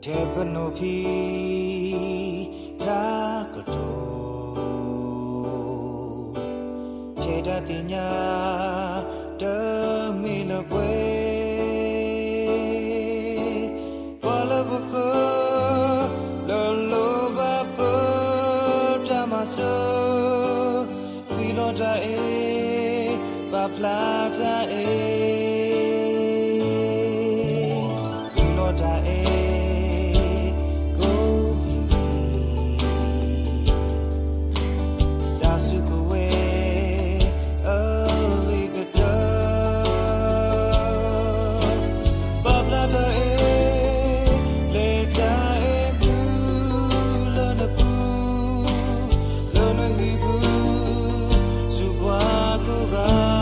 ယပနိၣ်ဖံးတၢ်ကတိၤ, ဆဲးတၢ်သ့ၣ်ညါတမ့ၢ်လၢပှဲၤ, ပှၤလၢပဃၢၤ လၢလိၣ်ဘၣ်ပတၢ်မၤစၢၤ, ဃံလီၤတၢ်အဲၣ်, ပာ်ဖျါတၢ်အဲၣ်, ဃံလီၤတၢ်အဲၣ်, ကိးမုၢ်နံၤ, တၢ်စုကဝဲၤ အဂ့ၤကတၢၢ်, ပာ်ဖျါတၢ်အဲၣ်, ပျဲတၢ်အဲၣ်မုာ်လၢနပူၤ, လၢနဟံၣ်ပူၤ, ဆူပှၤကိးဂၤ.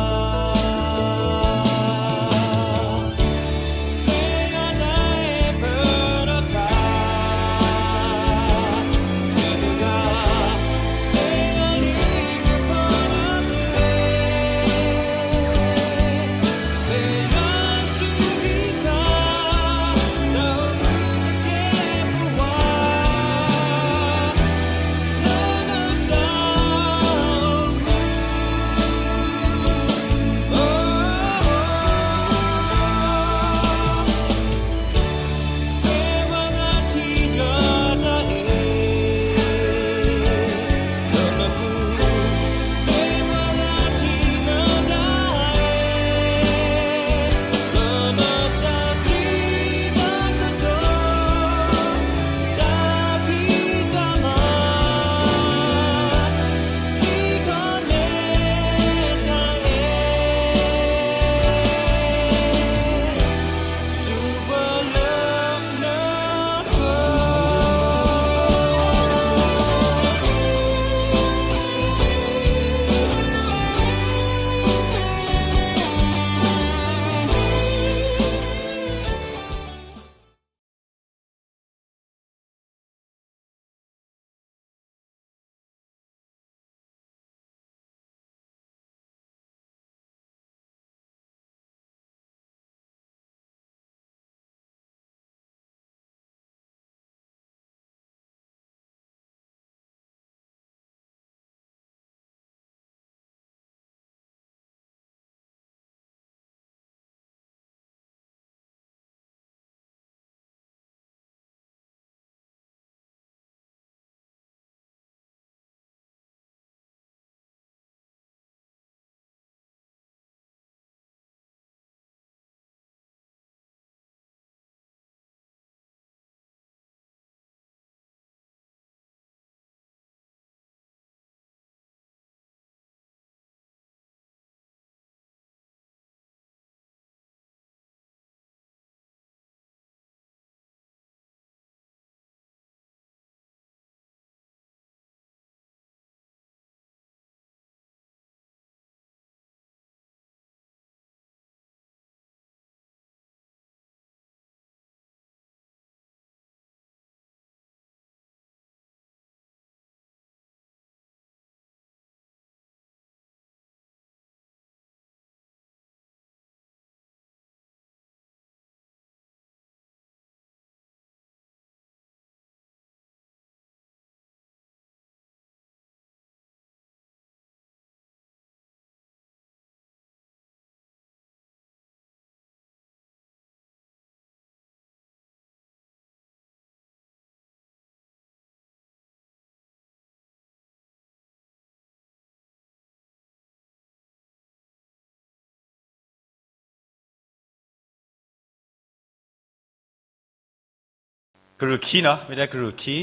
ကရူၢ်ခံနီၤ, မ့ၢ်တဲကရူၢ်ခံ,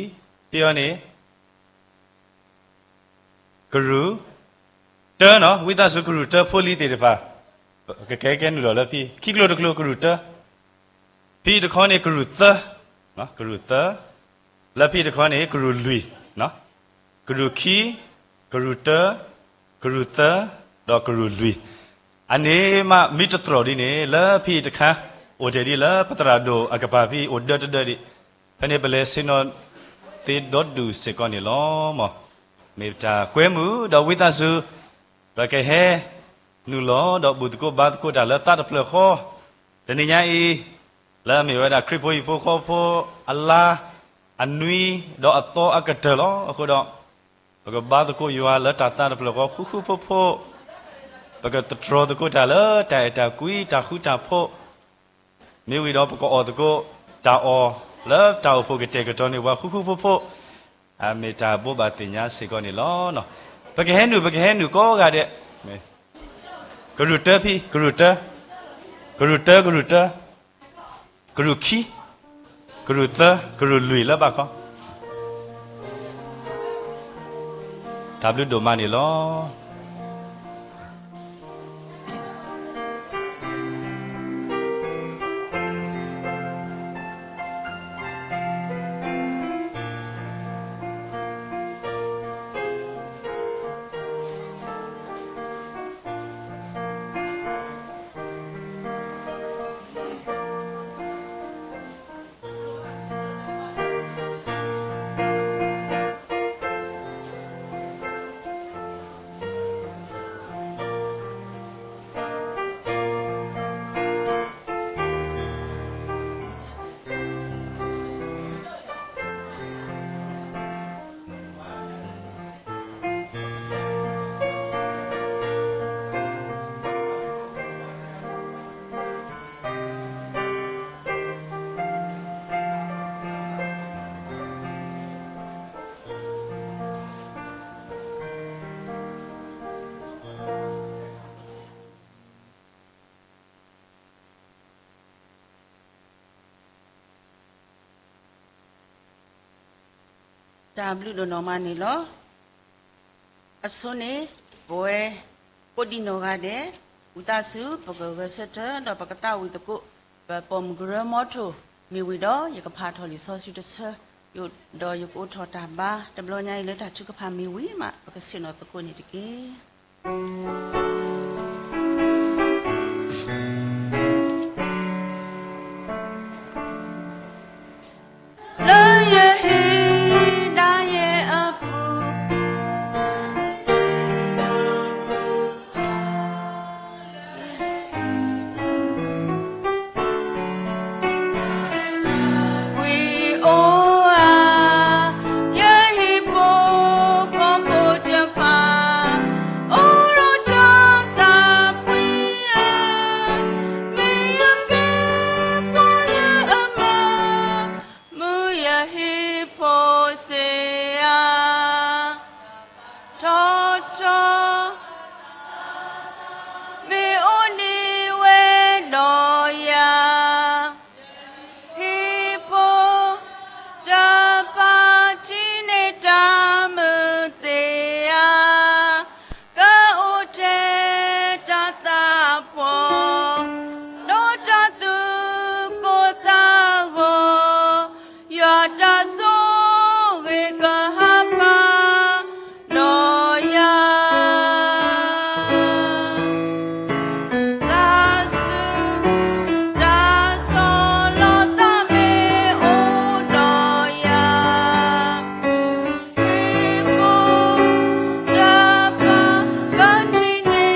ဖဲအံၤန့ၣ် ကရူၢ်တၢနီၤ, ဝံသးစူၤ ကရူၢ်တၢဖိလံၤသ့ၣ်တဖၣ် ကကဲကဲနုာ်လီၤလၢဖဲ ခံကျိၤတကျိၤ ကရူၢ်တၢ, ဖဲတခီန့ၣ် ကရူၢ်သၢ, ကရူၢ်သၢ, လၢဖဲတခီန့ၣ် ကရူၢ်လွံၢ်, ကရူၢ်ခံ, ကရူၢ်တၢ, ကရူၢ်သၢ, ဒီးကရူၢ်လွံၢ်, အန့ၣ်မးမ့ၢ်တတြီၢ်ဒ်န့ၣ် လၢဖဲတခါ အိၣ်တ့ၢ်ဒ်လၢပသရၣ်ဒိၣ်အကပၤဖဲ အိၣ်ဒၢတဒၢဒံး, ဖဲန့ၣ်ပလဲၤဆ့ၣ်နီၤသ့ဒီဒူၣ်စ့ၢ်ကီးန့ၣ်လီၤ. မ့ၢ်ပတၢ်ကွဲမုာ်ဒီးဝံသးစူၤ ပကဟဲနုာ်လီၤဒီးဘူၣ်သကိးဘါသကိးတၢ်လၢသးတဖျၢၣ်ဃီ, တနံၤညါအံၤ လၢအမ့ၢ်ဝဲဒၣ်ခရံာ်ဖိဟံၣ်ဖိဃီဖိအလါ အနွံ ဒီးအသီအကတၢၢ်လီၤ. အဃိဒီး ပကဘါသကိးယွၤလၢတၢ်သးတဖျၢၣ်ဃီ ဃူဃူဖိးဖိး, ပကသတြီၤသကိးတၢ်လၢတၢ်အဲၣ်တၢ်ကွံ တၢ်ဃူတၢ်ဖိး, မ့ၢ်ဝံၤဒီးပကအီၣ်သကိးတၢ်အီၣ်လၢတၢ်အိၣ်ဖှိၣ်ကတဲာ်ကတီၤန့ၢ်ပှၤဃူဃူဖိးဖိး, အမ့ၢ်တၢ်ဘိးဘၣ်သ့ၣ်ညါစ့ၢ်ကီးန့ၣ်လီၤ. ပကဟဲနုာ် ပကဟဲနုာ်ကိးဂၤဒဲး, ကရူၢ်တၢဖံ ကရူၢ်တၢ, ကရူၢ်တၢ ကရူၢ်တၢ, ကရူၢ်ခံ, ကရူၢ်သၢ, ကရူၢ်လွံၢ်လၢဘၣ်ခီ, တၢ်ဘျုးဒိၣ်မးန့ၣ်လီၤ. တၢ်ဘျုးဒိၣ်နီၢ်မးန့ၣ်လီၤ. အဆိန့ၣ် ပဝဲကိးဒံနီၢ်ဂၤဒဲး ဝံသးစူၤ ပကဂဲၤဆၢထၢၣ် ဒီးပကသးဝံၣ်သကိး ပပိာ်မုၣ်ကရၢမီထိၣ် မ့ၢ်ဝံၤဒီး ယကဖးထီၣ်လံာ်စီဆှံတဆၢ ဒီးယကအိးထီၣ်တၢ်ဘါ တဘျီညါအံၤလၢတၢ်ထုကဖၣ်မ့ၢ်ဝံၤမး ပကဆ့ၣ်နီၤသကိးန့ၣ်တက့ၢ်. လၢယဟံၣ်ဒၣ်ယဲအပူၤ ကွံာ်အိၣ်ဧါ ယဟံၣ်ဖိဃီဖိတဖၣ် အိၣ်ဒီးတၢ်သးဖှံဧါ, မ့ၢ်ယကဲပှၤလၢအမၤ မုၢ်ယဟံၣ်ဖိစ့ဧါ, ထီထီ မ့ၢ်အိၣ်န့ၢ်ဝဲဒီးယၤ ဟံၣ်ဖိတဖၣ်ထံၣ်န့ၢ်တၢ်မုာ်သ့ဧါ, ကအိၣ်ထဲတၢ်သးဖှီၣ် ဒီးတၢ်သူၣ်ကိၢ်သးဂီၤ, ယွၤတၢ်ဆိၣ်ဂ့ၤကဟးဖးဒီးယၤ တၢ်ဆူးတၢ်ဆီလီၤသးမ့ၢ်အိၣ်ဒီးယၤ, ဟံၣ်ဖိတဖၣ်ကထံၣ်န့ၢ်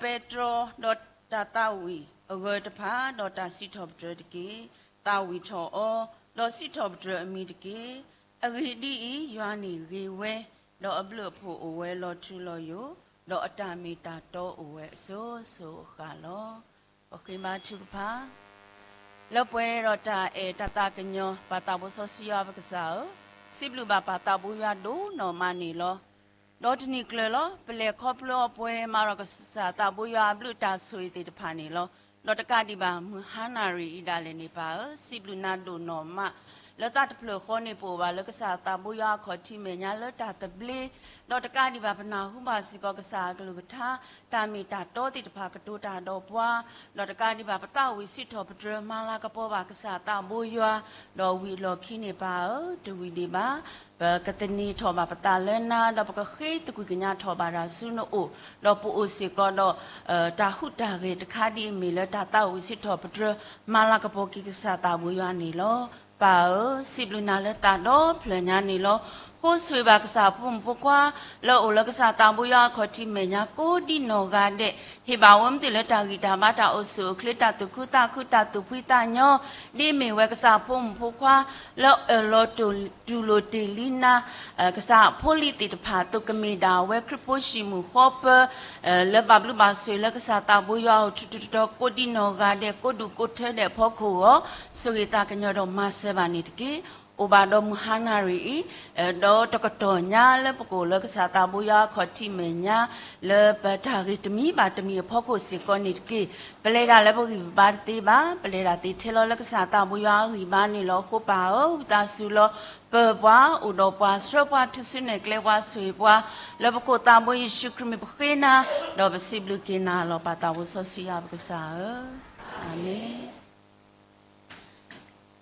ပဲတြီ, ဒီးတၢ်သးဝံၣ်အဂၢၢ်တဖၣ်, ဒီးတၢ်စံးထီၣ်ပတြၢၤတက့ၢ်. သးဝံၣ်ထီၣ်အီၤ, ဒီးစံးထီၣ်ပတြၢၤအမံၤတက့ၢ်. အဂ့ၢ်ဒ်အံၤ, ယွၤန့ၣ်ဂ့ၤဝဲ, ဒီးအဘျုးအဖှိၣ်အိၣ်ဝဲလီၤထူလီၤယိာ်, ဒီးအတၢ်မ့ၢ်တၢ်တီအိၣ်ဝဲအစိၤစိၤအဃၣ်လီၤ. ပဃ့ဘါထုကဖၣ် လၢပှဲၤဒီးတၢ်အဲၣ်တၢ်သးကညီၤ ပၢ်သးဘိစီဆှံယွၤပကစၢ်ဧၢ, စံးဘျုးဘၣ်ပၢ်သးဘိယွၤဒိၣ်နီၢ်မးန့ၣ်လီၤ. ဒီးတနံၣ်ကျၢၤလီၤ ပလဲၤခီဖျိအီၤပှဲၤမးဒီး ကစၢ်သးဘိယွၤအဘျုးတၢ်ဆိၣ်ဂ့ၤသ့ၣ်တဖၣ်န့ၣ်လီၤ. ဒီးတကးဒံးဘၣ် မုၢ်ဟါနၣ်ရံၣ်အံၤဒၣ်လဲာ်န့ၣ် ပၢ်ဧၢ, စံးဘျုးနၤဒိၣ်နီၢ်မး, လၢသးတဖျၢၣ်ဃီန့ၣ် ပအိၣ်ဘၣ်လၢကစၢ်သးဘိယွၤအခီၣ်ထံးမဲာ်ညါလၢတၢ်သဘျ့, ဒီးတကးဒံးဘၣ် ပနၢ်ဟူဘၣ်စ့ၢ်ကီးကစၢ်အကလုၢ်ကထါ တၢ်မ့ၢ်တၢ်တီသ့ၣ်တဖၣ်ကတိၤတၢ်ဒီးပှၤ, ဒီးတကးဒံးဘၣ် ပသးဝံၣ်စံးထီၣ်ပတြၢၤ မၤလၤကပီၤဘၣ်ကစၢ်သးဘိယွၤ, ဒီးဝံၤအလီၢ်ခံန့ၣ် ပၢ်ဧၢ, တဝံၤဒံးဘၣ်, ပကသန့ၤထီၣ်ဘၣ်ပသးလၢနၤ, ဒီးပကဃ့သကွံၢ်ကညးထီၣ်ဘၣ်တၢ်ဆူနအိၣ်, ဒီးပအိၣ်စ့ၢ်ကီးဒီး တၢ်ဟူးတၢ်ဂဲၤတခါဒ်အမ့ၢ်လၢတၢ်သးဝံၣ်စံးထီၣ်ပတြၢၤ မၤလၤကပီၤက့ၤကစၢ်သးဘိယွၤန့ၣ်လီၤ. ပၢ်ဧၢ, စံးဘျုးနၤလၢသးဒီဖျၢၣ်ညါန့ၣ်လီၤ. ဃိဆိၣ်ဂ့ၤဘၣ်ကစၢ်အဖိမုၣ်ဖိခွါ လၢအအိၣ်လၢကစၢ်သးဘိယွၤအခီၣ်ထံးမဲာ်ညါကိးဒံနီၢ်ဂၤဒဲး, ဟ့ၣ်ဘၣ်ဝဲမ့ၢ်သုလၢတၢ်ဂံၢ်တၢ်ဘါ တၢ်အိၣ်ဆူၣ်အိၣ်ချ့ တၢ်သူၣ်ခုသးခု တၢ်သူၣ်ဖှံသးညီ, ဒ်မ့ၢ်ဝဲကစၢ်အဖိမုၣ်ဖိခွါ လၢအၢၣ်လီၤတူၢ်လိာ်တ့ၢ်လံနၤ ကစၢ်အဖိလံၤသ့ၣ်တဖၣ်အသိး ကမ့ၢ်ဒၣ်ဝဲခရံာ်ဖိဟံၣ်မုၢ်ဃီပၢၤ လၢဘၣ်ဘျုးဘၣ်ဆိၣ်ဂ့ၤလၢကစၢ်သးဘိယွၤအအိၣ်ထူးထူးတီၤတီၤ ကိးဒံနီၢ်ဂၤဒဲး ကိးဒူၣ်ကိးထၢဒဲးအဖီခိၣ်အဂီၢ်, ဆိၣ်ဂ့ၤသးကညီၤဒီးမၤစၢၤဘၣ်န့ၣ်တက့ၢ်. အိၣ်ဘၣ်ဒီးမုၢ်ဟါနၣ်ရံၣ်အံၤ ဒီးတကတီၢ်ညါလၢပကအိၣ်လၢကစၢ်သးဘိယွၤအခီၣ်ထံးမဲာ်ညါ လၢပတၢ်ဂ့ၢ်တမံၤဘၣ်တမံၤအဖီခိၣ်စ့ၢ်ကီးန့ၣ်တက့ၢ်. ပလဲၤဒၣ်လၢပဂံၢ်ပဘါတသ့ဘၣ်, ပလဲၤဒၣ်သ့ထဲလီၤလၢကစၢ်သးဘိယွၤအဂံၢ်ဘါန့ၣ်လီၤ. အဃိပၢ်ဧၢ, ဝံသးစူၤလီၤ ပၢၤပှၤ, အိၣ်ဒီးပှၤ, ဆှၢပှၤ, ထုးစုနဲၣ်ကျဲပှၤ, ဆိၣ်ဂ့ၤပှၤ, လၢပခိၣ်သးဘိယ့ၣ်ၡူးခရံာ်မံၤပဃ့နၤ, ဒီးပစံးဘျုးက့ၤနၤလီၤ. ပၢ်သးဘိစီဆှံယွၤပကစၢ်ဧၢ, အၤမ့ၣ်.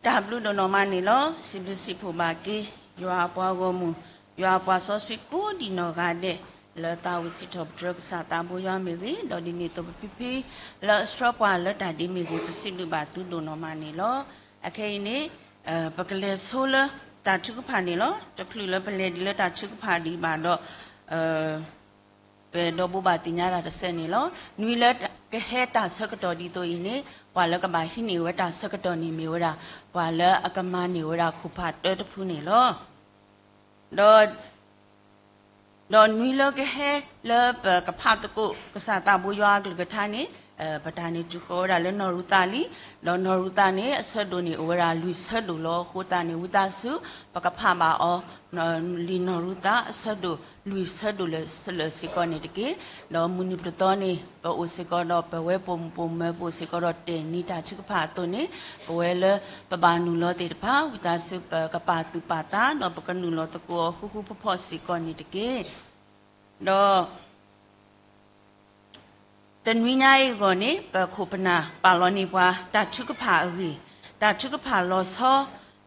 တၢ်ဘျုးဒိၣ်နီၢ်မးန့ၣ်လီၤ. စံးဘျုးစံးဖှိၣ်ဘၣ်က့ၤ ယွၤအပှၤဂီၢ်မုၢ်, ယွၤအပှၤစီဆှံကိးဒံနီၢ်ဂၤဒဲး လၢသးဝံၣ်စံးထီၣ်ပတြၢၤကစၢ်သးဘိယွၤမ့ၢ်ဂ့ၤ, ဒီးဒ်န့ၣ်အသိးပဖံဖံ လၢအဆှၢပှၤလၢတၢ်ဒ်မ့ၢ်ဂ့ၤ, ပစံးဘျုးဘၣ်သုဒိၣ်နီၢ်မးန့ၣ်လီၤ. အခဲအံၤန့ၣ် ပကလဲၤဆိလၢတၢ်ထုကဖၣ်န့ၣ်လီၤ. တချုးလၢပလဲၤဒံးလၢတၢ်ထုကဖၣ်ဒံးဘၣ်ဒီး ပဒီးဘိးဘၣ်သ့ၣ်ညါတၢ်တစဲးန့ၣ်လီၤ. နွံလၢကဟဲတၢ်ဆၢကတီၢ်ဒ်သိးအံၤန့ၣ် ပှၤလၢကဘၣ်ဟံးန့ၢ်ဝဲတၢ်ဆၢကတီၢ်န့ၣ်မ့ၢ်ဝဲဒၣ် ပှၤလၢအကမၤန့ၢ်ဝဲဒၣ်ခိၣ်ဖးတၢတဖုန့ၣ်လီၤ. ဒီး ဒီးနွံလၢကဟဲလၢပကဖးသကိးကစၢ်သးဘိယွၤအကလုၢ်ကထါန့ၣ် ပတၢ်န့ၣ်တုၤဃီၤဝဲဒၣ်လၢနီၢ်ရူၤသးလံ. ဒီးနီၢ်ရူၤသးန့ၣ် အဆၢဒိၣ်န့ၣ်အိၣ်ဝဲဒၣ်လွံၢ်ဆၢဒိၣ်လီၤ. အဃိသတးန့ၣ် ဝံသးစူၤ ပကဖးဘၣ်အီၤ လံာ်နီၢ်ရူၤသးအဆၢဒိၣ်လွံၢ်ဆၢဒိၣ်လၢာ်လၢာ်စ့ၢ်ကီးန့ၣ်တက့ၢ်. ဒီးမုၢ်နံၤတသီန့ၣ် ပအိၣ်စ့ၢ်ကီးဒီးပဝဲပိာ်မုၣ်ပိာ်မၢၤ ပအိၣ်စ့ၢ်ကီးဒီးတဲာ်နံၤတၢ်ထုကဖၣ်အသိးန့ၣ် ပဝဲလၢပဘၣ်နုာ်လီၤသ့ၣ်တဖၣ် ဝံသးစူၤ ပကပာ်သူၣ်ပာ်သး ဒီးပကနုာ်လီၤသကိးအီၤဃူဃူဖိးဖိးစ့ၢ်ကီးန့ၣ်တက့ၢ်. ဒီး တနွံညါအံၤအဂီၢ်န့ၣ် ပခိၣ်ပနၢ်ပာ်လီၤန့ၢ်ပှၤ တၢ်ထုကဖၣ်အဂ့ၢ်, တၢ်ထုကဖၣ်လီၤဆီ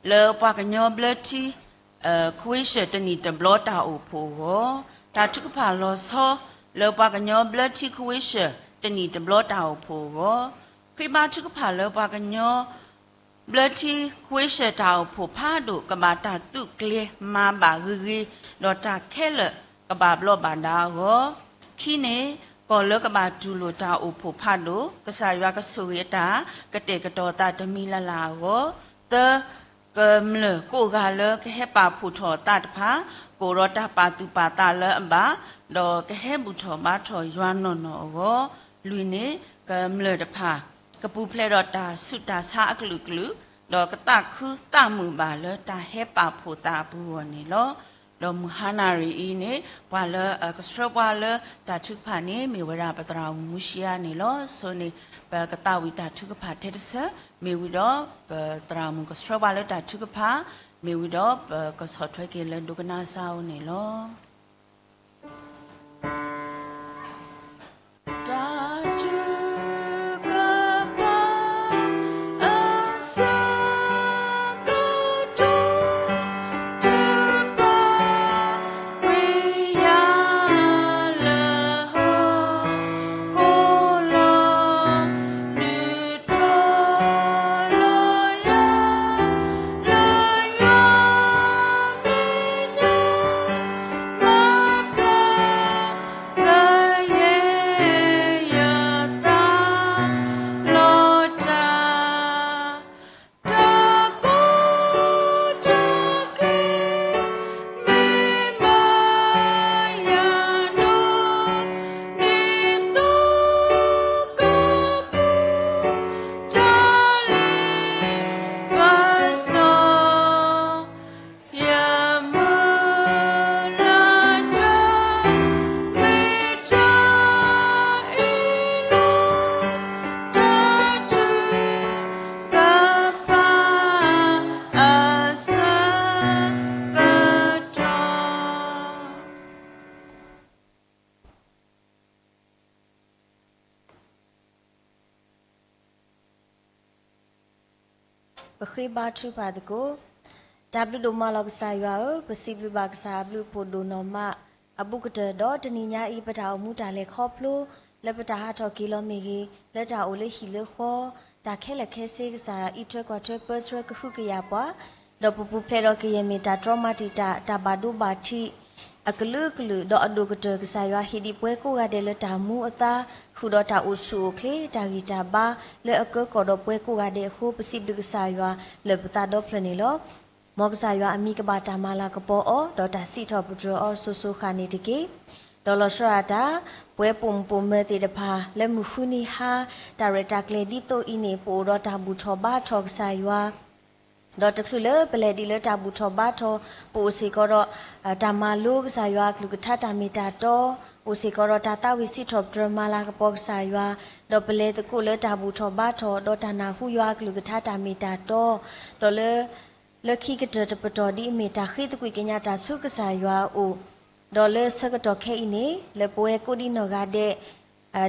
လၢပှၤကညီဘျၢထံ ခွ့ၡၢၣ်တနံၣ်တဘျီတၢ်အိၣ်ဖှိၣ်အဂီၢ်, တၢ်ထုကဖၣ်လီၤဆီ လၢပှၤကညီဘျၢထံခွ့ၡၢၣ်တနံၣ်တဘျီတၢ်အိၣ်ဖှိၣ်အဂီၢ်, ဃ့ဘါထုကဖၣ်လၢပှၤကညီ ဘျၢထံခွ့ၡၢၣ်တၢ်အိၣ်ဖှိၣ်ဖးဒိၣ် ကဘၣ်တၢ်သုးကျဲၤမၤဘၣ်ဂ့ၤဂ့ၤ, ဒီးတၢ်ခဲလၢာ်ကဘၣ်ဘျီးဘၣ်ဒါအဂီၢ်, ခံန့ၣ် ကီၢ်လၢကဘၣ်တူၢ်လိာ်တၢ်အိၣ်ဖှိၣ်ဖးဒိၣ် ကစၢ်ယွၤကဆိၣ်ဂ့ၤအတၢ်ကတဲာ်ကတီၤအသးတမံၤလၢ်လၢ်အဂီၢ်, သၢ ကမျၢၢ်ကိးဂၤလၢကဟဲပာ်ဖှိၣ်ထီၣ်အသးတဖၣ် ကအိၣ်ဒီးတၢ်ပာ်သူၣ်ပာ်သးလၢအဘၣ်, ဒီးကဟဲဘူၣ်ထီၣ်ဘါထီၣ်ယွၤနီၢ်နီၢ်အဂီၢ်, လွံၢ်န့ၣ် ကမျၢၢ်တဖၣ် ကပူၤဖျဲးဒီးတၢ်ဆူးတၢ်ဆါအကလုာ်ကလုာ်, ဒီးကသးခုသးမုာ်ဘၣ်လၢတၢ်ဟဲပာ်ဖှိၣ်သးအပူၤအဂီၢ်န့ၣ်လီၤ. ဒီးမုၢ်ဟါနၣ်ရံၣ်အံၤန့ၣ် ပှၤလၢအကဆှၢပှၤလၢတၢ်ထုကဖၣ်န့ၣ် မ့ၢ်ဝဲဒၣ်ပသရၣ်မုၣ်မူရှံယါန့ၣ်လီၤ. ဆိန့ၣ် ပကသးဝံၣ်တၢ်ထုကဖၣ်ထဲတဆၢ မ့ၢ်ဝံၤဒီး ပသရၣ်မုၣ်ကဆှၢပှၤလၢတၢ်ထုကဖၣ် မ့ၢ်ဝံၤဒီး ပကဆီၣ်ထွဲက့ၤလၢဒိကနၣ်စၢ်အအိၣ်န့ၣ်လီၤ. တၢ်ထုကဖၣ် အဆၢကတီၢ် ထုကဖၣ်ကွံာ်ယၤလၢဟီၣ်ခိၣ်လီၤ, ဒုးထီၣ်လီၤယၤ လၢယွၤမဲာ်ညါ, မ့ၢ် ပဃ့ဘါထုကဖၣ်သကိး. တၢ်ဘျုးဒိၣ်မးလီၤကစၢ်ယွၤဧၢ, ပစံးဘျုးဘၣ်ကစၢ်အဘျုးအဖှိၣ်ဒိၣ်နီၢ်မး အဘူးကတၢၢ်ဒီးတနံၤညါအံၤ ပတၢ်အိၣ်မူတၢ်လဲၤခီဖျိ လၢပတၢ်ဟးထီၣ်က့ၤလီၤမ့ၢ်ဂ့ၤ, လၢတၢ်အိၣ်လၢဟံၣ်လၢဃီ, တၢ်ခဲလၢာ်ခဲဆ့ကစၢ်ယွၤအံးထွဲကွၢ်ထွဲပၢဆှၢကဟုကယာ်ပှၤ, ဒီးပပူၤဖျဲးဒီးကယဲၢ်မ့ၢ်တၢ်တြီမၤတံာ်တာ် တၢ်ဘၣ်ဒိဘၣ်ထံး အကလုာ်ကလုာ် ဒီးအဒိၣ်ကတၢၢ်ကစၢ်ယွၤဟ့ၣ်ဒံးပှၤကိးဂၤဒဲးလၢတၢ်မူအသါ ဃုာ်ဒီးတၢ်အိၣ်ဆူၣ်အိၣ်ချ့ တၢ်ဂံၢ်တၢ်ဘါ လၢအကၢကီၢ်ဒီးပှၤကိးဂၤဒဲးအဃိ ပစံးဘျုးကစၢ်ယွၤလၢပသးဒီဖျၢၣ်န့ၣ်လီၤ. မ်ကစၢ်ယွၤအမံၤကဘၣ်တၢ်မၤလၤကပီၤအီၤ ဒီးတၢ်စံးထီၣ်ပတြၢၤအီၤစိၤစိၤဃၣ်န့ၣ်တက့ၢ်. ဒီးလီၤဆီဒၣ်တၢ် ပှၤပိာ်မုၣ်ပိာ်မၢၤသ့ၣ်တဖၣ် လၢမုၢ်ဃုနံၤဟါ တၢ်ရဲၣ်တၢ်ကျဲၤဒ်သိးအံၤန့ၣ် ပအိၣ်ဒီးတၢ်ဘူၣ်ထီၣ်ဘါထီၣ်ကစၢ်ယွၤ ဒီးတချုးလၢပလဲၤဒံးလၢတၢ်ဘူၣ်ထီၣ်ဘါထီၣ် ပအိၣ်စ့ၢ်ကီးဒီး တၢ်မၤလိကစၢ်ယွၤအကလုၢ်ကထါတၢ်မ့ၢ်တၢ်တီ, အိၣ်စ့ၢ်ကီးဒီးတၢ်သးဝံၣ်စံးထီၣ်ပတြၢၤမၤလၤကပီၤကစၢ်ယွၤ, ဒီးပလဲၤသကိးလၢတၢ်ဘူၣ်ထီၣ်ဘါထီၣ် ဒီးတၢ်နၢ်ဟူယွၤအကလုၢ်ကထါတၢ်မ့ၢ်တၢ်တီ, ဒီးလၢ လၢခံကတၢၢ်တပတီၢ်ဒ်အမ့ၢ်တၢ်ဃ့သကွံၢ်ကညးတၢ်ဆူကစၢ်ယွၤအအိၣ်, ဒီးလၢဆၢကတီၢ်ခဲအံၤန့ၣ် လၢပဝဲကိးဒံနီၢ်ဂၤဒဲး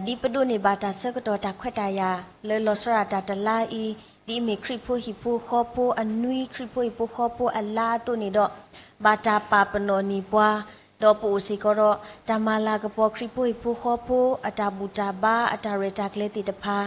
ဒ်ပဒိးန့ၢ်ဘၣ်တၢ်ဆၢကတီၢ်တၢ်ခွဲးတၢ်ယာ် လၢလီၤဆီဒၣ်တၢ်တလါအံၤ ဒ်အမ့ၢ်ခရံာ်ဖိဟံၣ်ဖိဃီဖိအနွံ ခရံာ်ဖိဟံၣ်ဖိဃီဖိအလါအသိးန့ၣ်ဒီး ဘၣ်တၢ်ပာ်ပနီၣ်န့ၢ်ပှၤ, ဒီးပအိၣ်စ့ၢ်ကီးဒီး တၢ်မၤလၤကပီၤခရံာ်ဖိဟံၣ်ဖိဃီဖိ အတၢ်ဘူၣ်တၢ်ဘါ အတၢ်ရဲၣ်တၢ်ကျဲၤသ့ၣ်တဖၣ်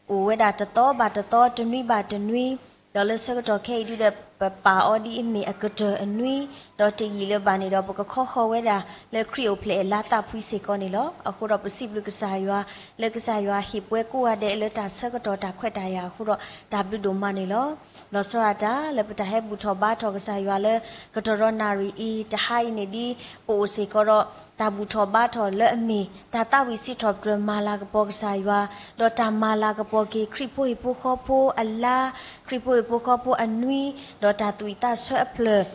အိၣ်ဝဲဒၣ်တသီဘၣ်တသီ တနွံဘၣ်တနွံ, ဒီးလၢဆၢကတီၢ်ခဲအံၤဒ်ဒီး ပပာ်အီၤဒ်အမ့ၢ်အကတၢၢ်အနွံ, ဒီးတယံာ်လၢၤဘၣ်န့ၣ်ဒီး ပကခီဃီၤဝဲဒၣ်လၢခရံာ်အိၣ်ဖျဲၣ်အလါသးဖှံစ့ၢ်ကီးန့ၣ်လီၤ. အဃိဒီးပစံးဘျုးကစၢ်ယွၤ လၢကစၢ်ယွၤဟ့ၣ်ပှၤကိးဂၤဒဲးလၢတၢ်ဆၢကတီၢ်တၢ်ခွဲးတၢ်ယာ်အဃိဒီး တၢ်ဘျုးဒိၣ်မးန့ၣ်လီၤ. လီၤဆီဒၣ်တၢ်လၢပတၢ်ဟဲဘူၣ်ထီၣ်ဘါထီၣ်ကစၢ်ယွၤလၢ ကတီၢ်ဒီးနၣ်ရံၣ်အံၤ တဟါအံၤန့ၣ်ဒ် ပအိၣ်စ့ၢ်ကီးဒီး တၢ်ဘူၣ်ထီၣ်ဘါထီၣ်လၢအမ့ၢ် တၢ်သးဝံၣ်စံးထီၣ်ပတြၢၤမၤလၤကပီၤကစၢ်ယွၤ, ဒီးတၢ်မၤလၤကပီၤက့ၤခရံာ်ဖိဟံၣ်ဖိဃီဖိအလါ, ခရံာ်ဖိဟံၣ်ဖိဃီဖိအနွံ, ဒီးတၢ်သူၣ်ဝံၣ်သးဆၢအဖျၢၣ်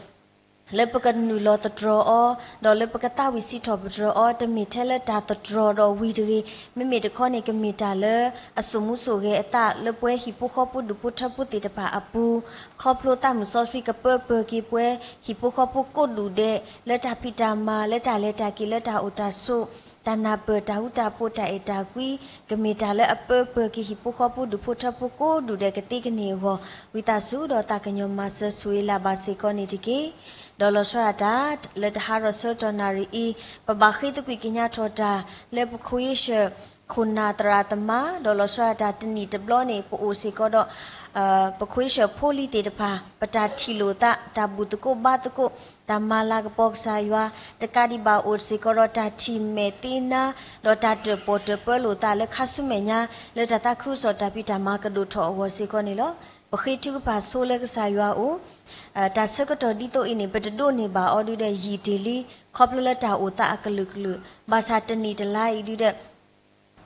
လၢပကနုာ်လီၤသတြီၤအီၤ, ဒီးလၢပကသးဝံၣ်စံးထီၣ်ပတြၢၤအီၤ တမ့ၢ်ထဲလၢတၢ်သတြီၤဒီးဝံၤတဂ့ၤ, မ့မ့ၢ်တခီန့ၣ် ကမ့ၢ်တၢ်လၢအစိာ်မူစိာ်ဂဲၤအသး လၢပှၤဟံၣ်ဖိဃီဖိဒူၣ်ဖိထၢဖိသ့ၣ်တဖၣ်အပူၤ, ခီဖျိသးမုၢ်စီဆှံကပၢပၢၤက့ၤပှၤဟံၣ်ဖိဃီဖိကိးဒူၣ်ဒဲး လၢတၢ်ဖံးတၢ်မၤ လၢတၢ်လဲၤတၢ်က့ၤ လၢတၢ်အိၣ်တၢ်ဆိး တၢ်နၢ်ပၢၢ် တၢ်ဃူတၢ်ဖိး တၢ်အဲၣ်တၢ်ကွံ, ကမ့ၢ်တၢ်လၢအပၢပၢၤက့ၤဟံၣ်ဖိဃီဖိဒူၣ်ဖိထၢဖိကိးဒူၣ်ဒဲးကသ့ကန့ၢ်အဂီၢ်, ဝံသးစူၤဒီးသးကညီၤမၤစၢၤဆိၣ်ဂ့ၤလၢ်ဘၣ်စ့ၢ်ကီးန့ၣ်တက့ၢ်. ဒီးလီၤဆီဒၣ်တၢ် လၢတဟါဒီးဆၢကတီၢ်နၣ်ရံၣ်အံၤ ပဘၣ်ဃ့သကွံာ်ကညးထီၣ်တၢ် လၢပခွ့ယ့ၡၢၣ် ခိၣ်နၢ်သရၣ်သမါ, ဒီးလီၤဆီဒၣ်တၢ်တနံၣ်တဘျီန့ၣ် ပအိၣ်စ့ၢ်ကီးဒီး ပခွ့ယ့ၡၢၣ်ဖိလံၤသ့ၣ်တဖၣ် ပတၢ်ထံၣ်လိာ်သး တၢ်ဘူၣ်သကိးဘါသကိး တၢ်မၤလၤကပီၤကစၢ်ယွၤ, တကးဒံးဘၣ်အိၣ်စ့ၢ်ကီးဒီးတၢ်ထံၣ်မဲာ်သ့နါ, ဒီးတၢ်တၢၣ်ပီၣ်တၢၣ်ပၢလိာ်သးလၢခါဆူမဲာ်ညါ လၢတၢ်သးခုကစီၣ်တၢ်ဖံးတၢ်မၤကဒိၣ်ထီၣ်အဂီၢ်စ့ၢ်ကီးန့ၣ်လီၤ. ပဃ့ထုကဖၣ်ဆိလၢကစၢ်ယွၤအအိၣ်, တၢ်ဆၢကတီၢ်ဒ်သိးအံၤန့ၣ် ပတဒိးန့ၢ်ဘၣ်အီၤဒုဒီးယံာ်တ့ၢ်လံ, ခီဖျိလၢတၢ်အိၣ်သးအကလုာ်ကလုာ်, ဘၣ်ဆၣ်တနံၣ်တလါအံၤဒုဒီး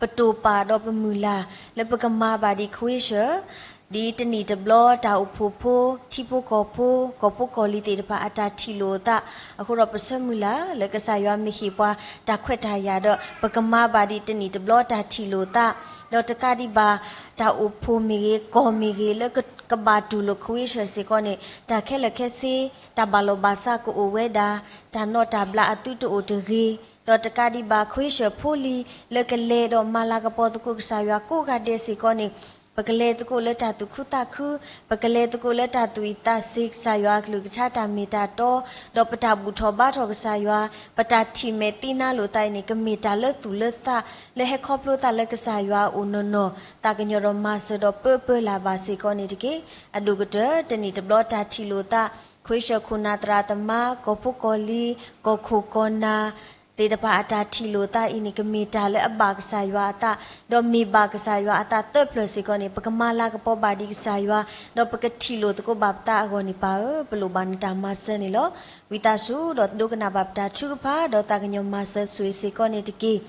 ပတိာ်ပာ်ဒီးပမုၢ်လၢ် လၢပကမၤဘၣ်ဒံးခွ့ယ့ၡၢၣ် ဒ်တနံၣ်တဘျီ တၢ်အိၣ်ဖှိၣ်ဖိ ထံဖိကီၢ်ဖိ ကီၢ်ဖိကီၢ်လံၤသ့ၣ်တဖၣ်အတၢ်ထံၣ်လိာ်အသး, အဃိဒီးပဆၢမုၢ်လၢ် လၢကစၢ်ယွၤမ့ၢ်ဟ့ၣ်ပှၤတၢ်ခွဲးတၢ်ယာ်ဒီး ပကမၤဘၣ်ဒံးတနံၣ်တဘျီတၢ်ထံၣ်လိာ်သး, ဒီးတကးဒံးဘၣ် တၢ်အိၣ်ဖှိၣ်မ့ၢ်ဂ့ၤ ကီၢ်မ့ၢ်ဂ့ၤ လၢကဘၣ်တူၢ်လိာ်ခွ့ယ့ၡၢၣ်စ့ၢ်ကီးန့ၣ် တၢ်ခဲလၢာ်ခဲဆ့ တၢ်ဘၣ်လီၤဘၣ်စးကအိၣ်ဝဲဒၣ်, တၢ်နီၣ်တၢ်ဘျးအသုတအိၣ်တဂ့ၤ, ဒီးတကးဒံးဘၣ် ခွ့ယ့ၡၢၣ်ဖိလံၤ လၢကလဲၤဒီးမၤလၤကပီၤသကိးကစၢ်ယွၤကိးဂၤဒဲးစ့ၢ်ကီးန့ၣ်, ပကလဲၤသကိးလၢတၢ်သူၣ်ခုသးခု, ပကလဲၤသကိးလၢတၢ်သူၣ်ဝံၣ်သးစ့ၤ ကစၢ်ယွၤအကလုၢ်ကထါတၢ်မ့ၢ်တၢ်တီ, ဒီးပတၢ်ဘူၣ်ထီၣ်ဘါထီၣ်ကစၢ်ယွၤ, ပတၢ်ထံၣ်မဲာ်သ့နါလိာ်သးအံၤန့ၣ် ကမ့ၢ်တၢ်လၢသူၣ်လၢသး လၢဟဲခီဖျိသးလၢကစၢ်ယွၤအအိၣ်နီၢ်နီၢ်, သးကညီၤဒီးမၤစၢၤဒီးပၢပၢလၢ်ဘၣ်စ့ၢ်ကီးန့ၣ်တက့ၢ်. အဒိၣ်ကတၢၢ် တနံၣ်တဘျီတၢ်ထံၣ်လိာ်သး ခွ့ယ့ၡၢၣ်ခိၣ်နၢ်သရၣ်သမါ ကီၢ်ဖိကီၢ်လံၤ ကီၢ်ခိၣ်ကီၢ်နၢ် သ့ၣ်တဖၣ်အတၢ်ထံၣ်လိာ်သးအံၤန့ၣ် ကမ့ၢ်တၢ်လၢအဘၣ်ကစၢ်ယွၤအသး, ဒီးမ့ၢ်ဘၣ်ကစၢ်ယွၤအသးသၢဖျၢၣ်စ့ၢ်ကီးန့ၣ် ပကမၤလၤကပီၤဘၣ်ဒံးကစၢ်ယွၤ, ဒီးပကထံၣ်လိာ်သကိးဘၣ်ပသးအဂီၢ်န့ၣ် ပၢ်ဧၢ, ပလိၣ်ဘၣ်နတၢ်မၤစၢၤန့ၣ်လီၤ. ဝံသးစူၤဒီးဒိကနၣ်ဘၣ်ပတၢ်ထုကဖၣ် ဒီးသးကညီၤမၤစၢၤဆိၣ်ဂ့ၤစ့ၢ်ကီးန့ၣ်တက့ၢ်.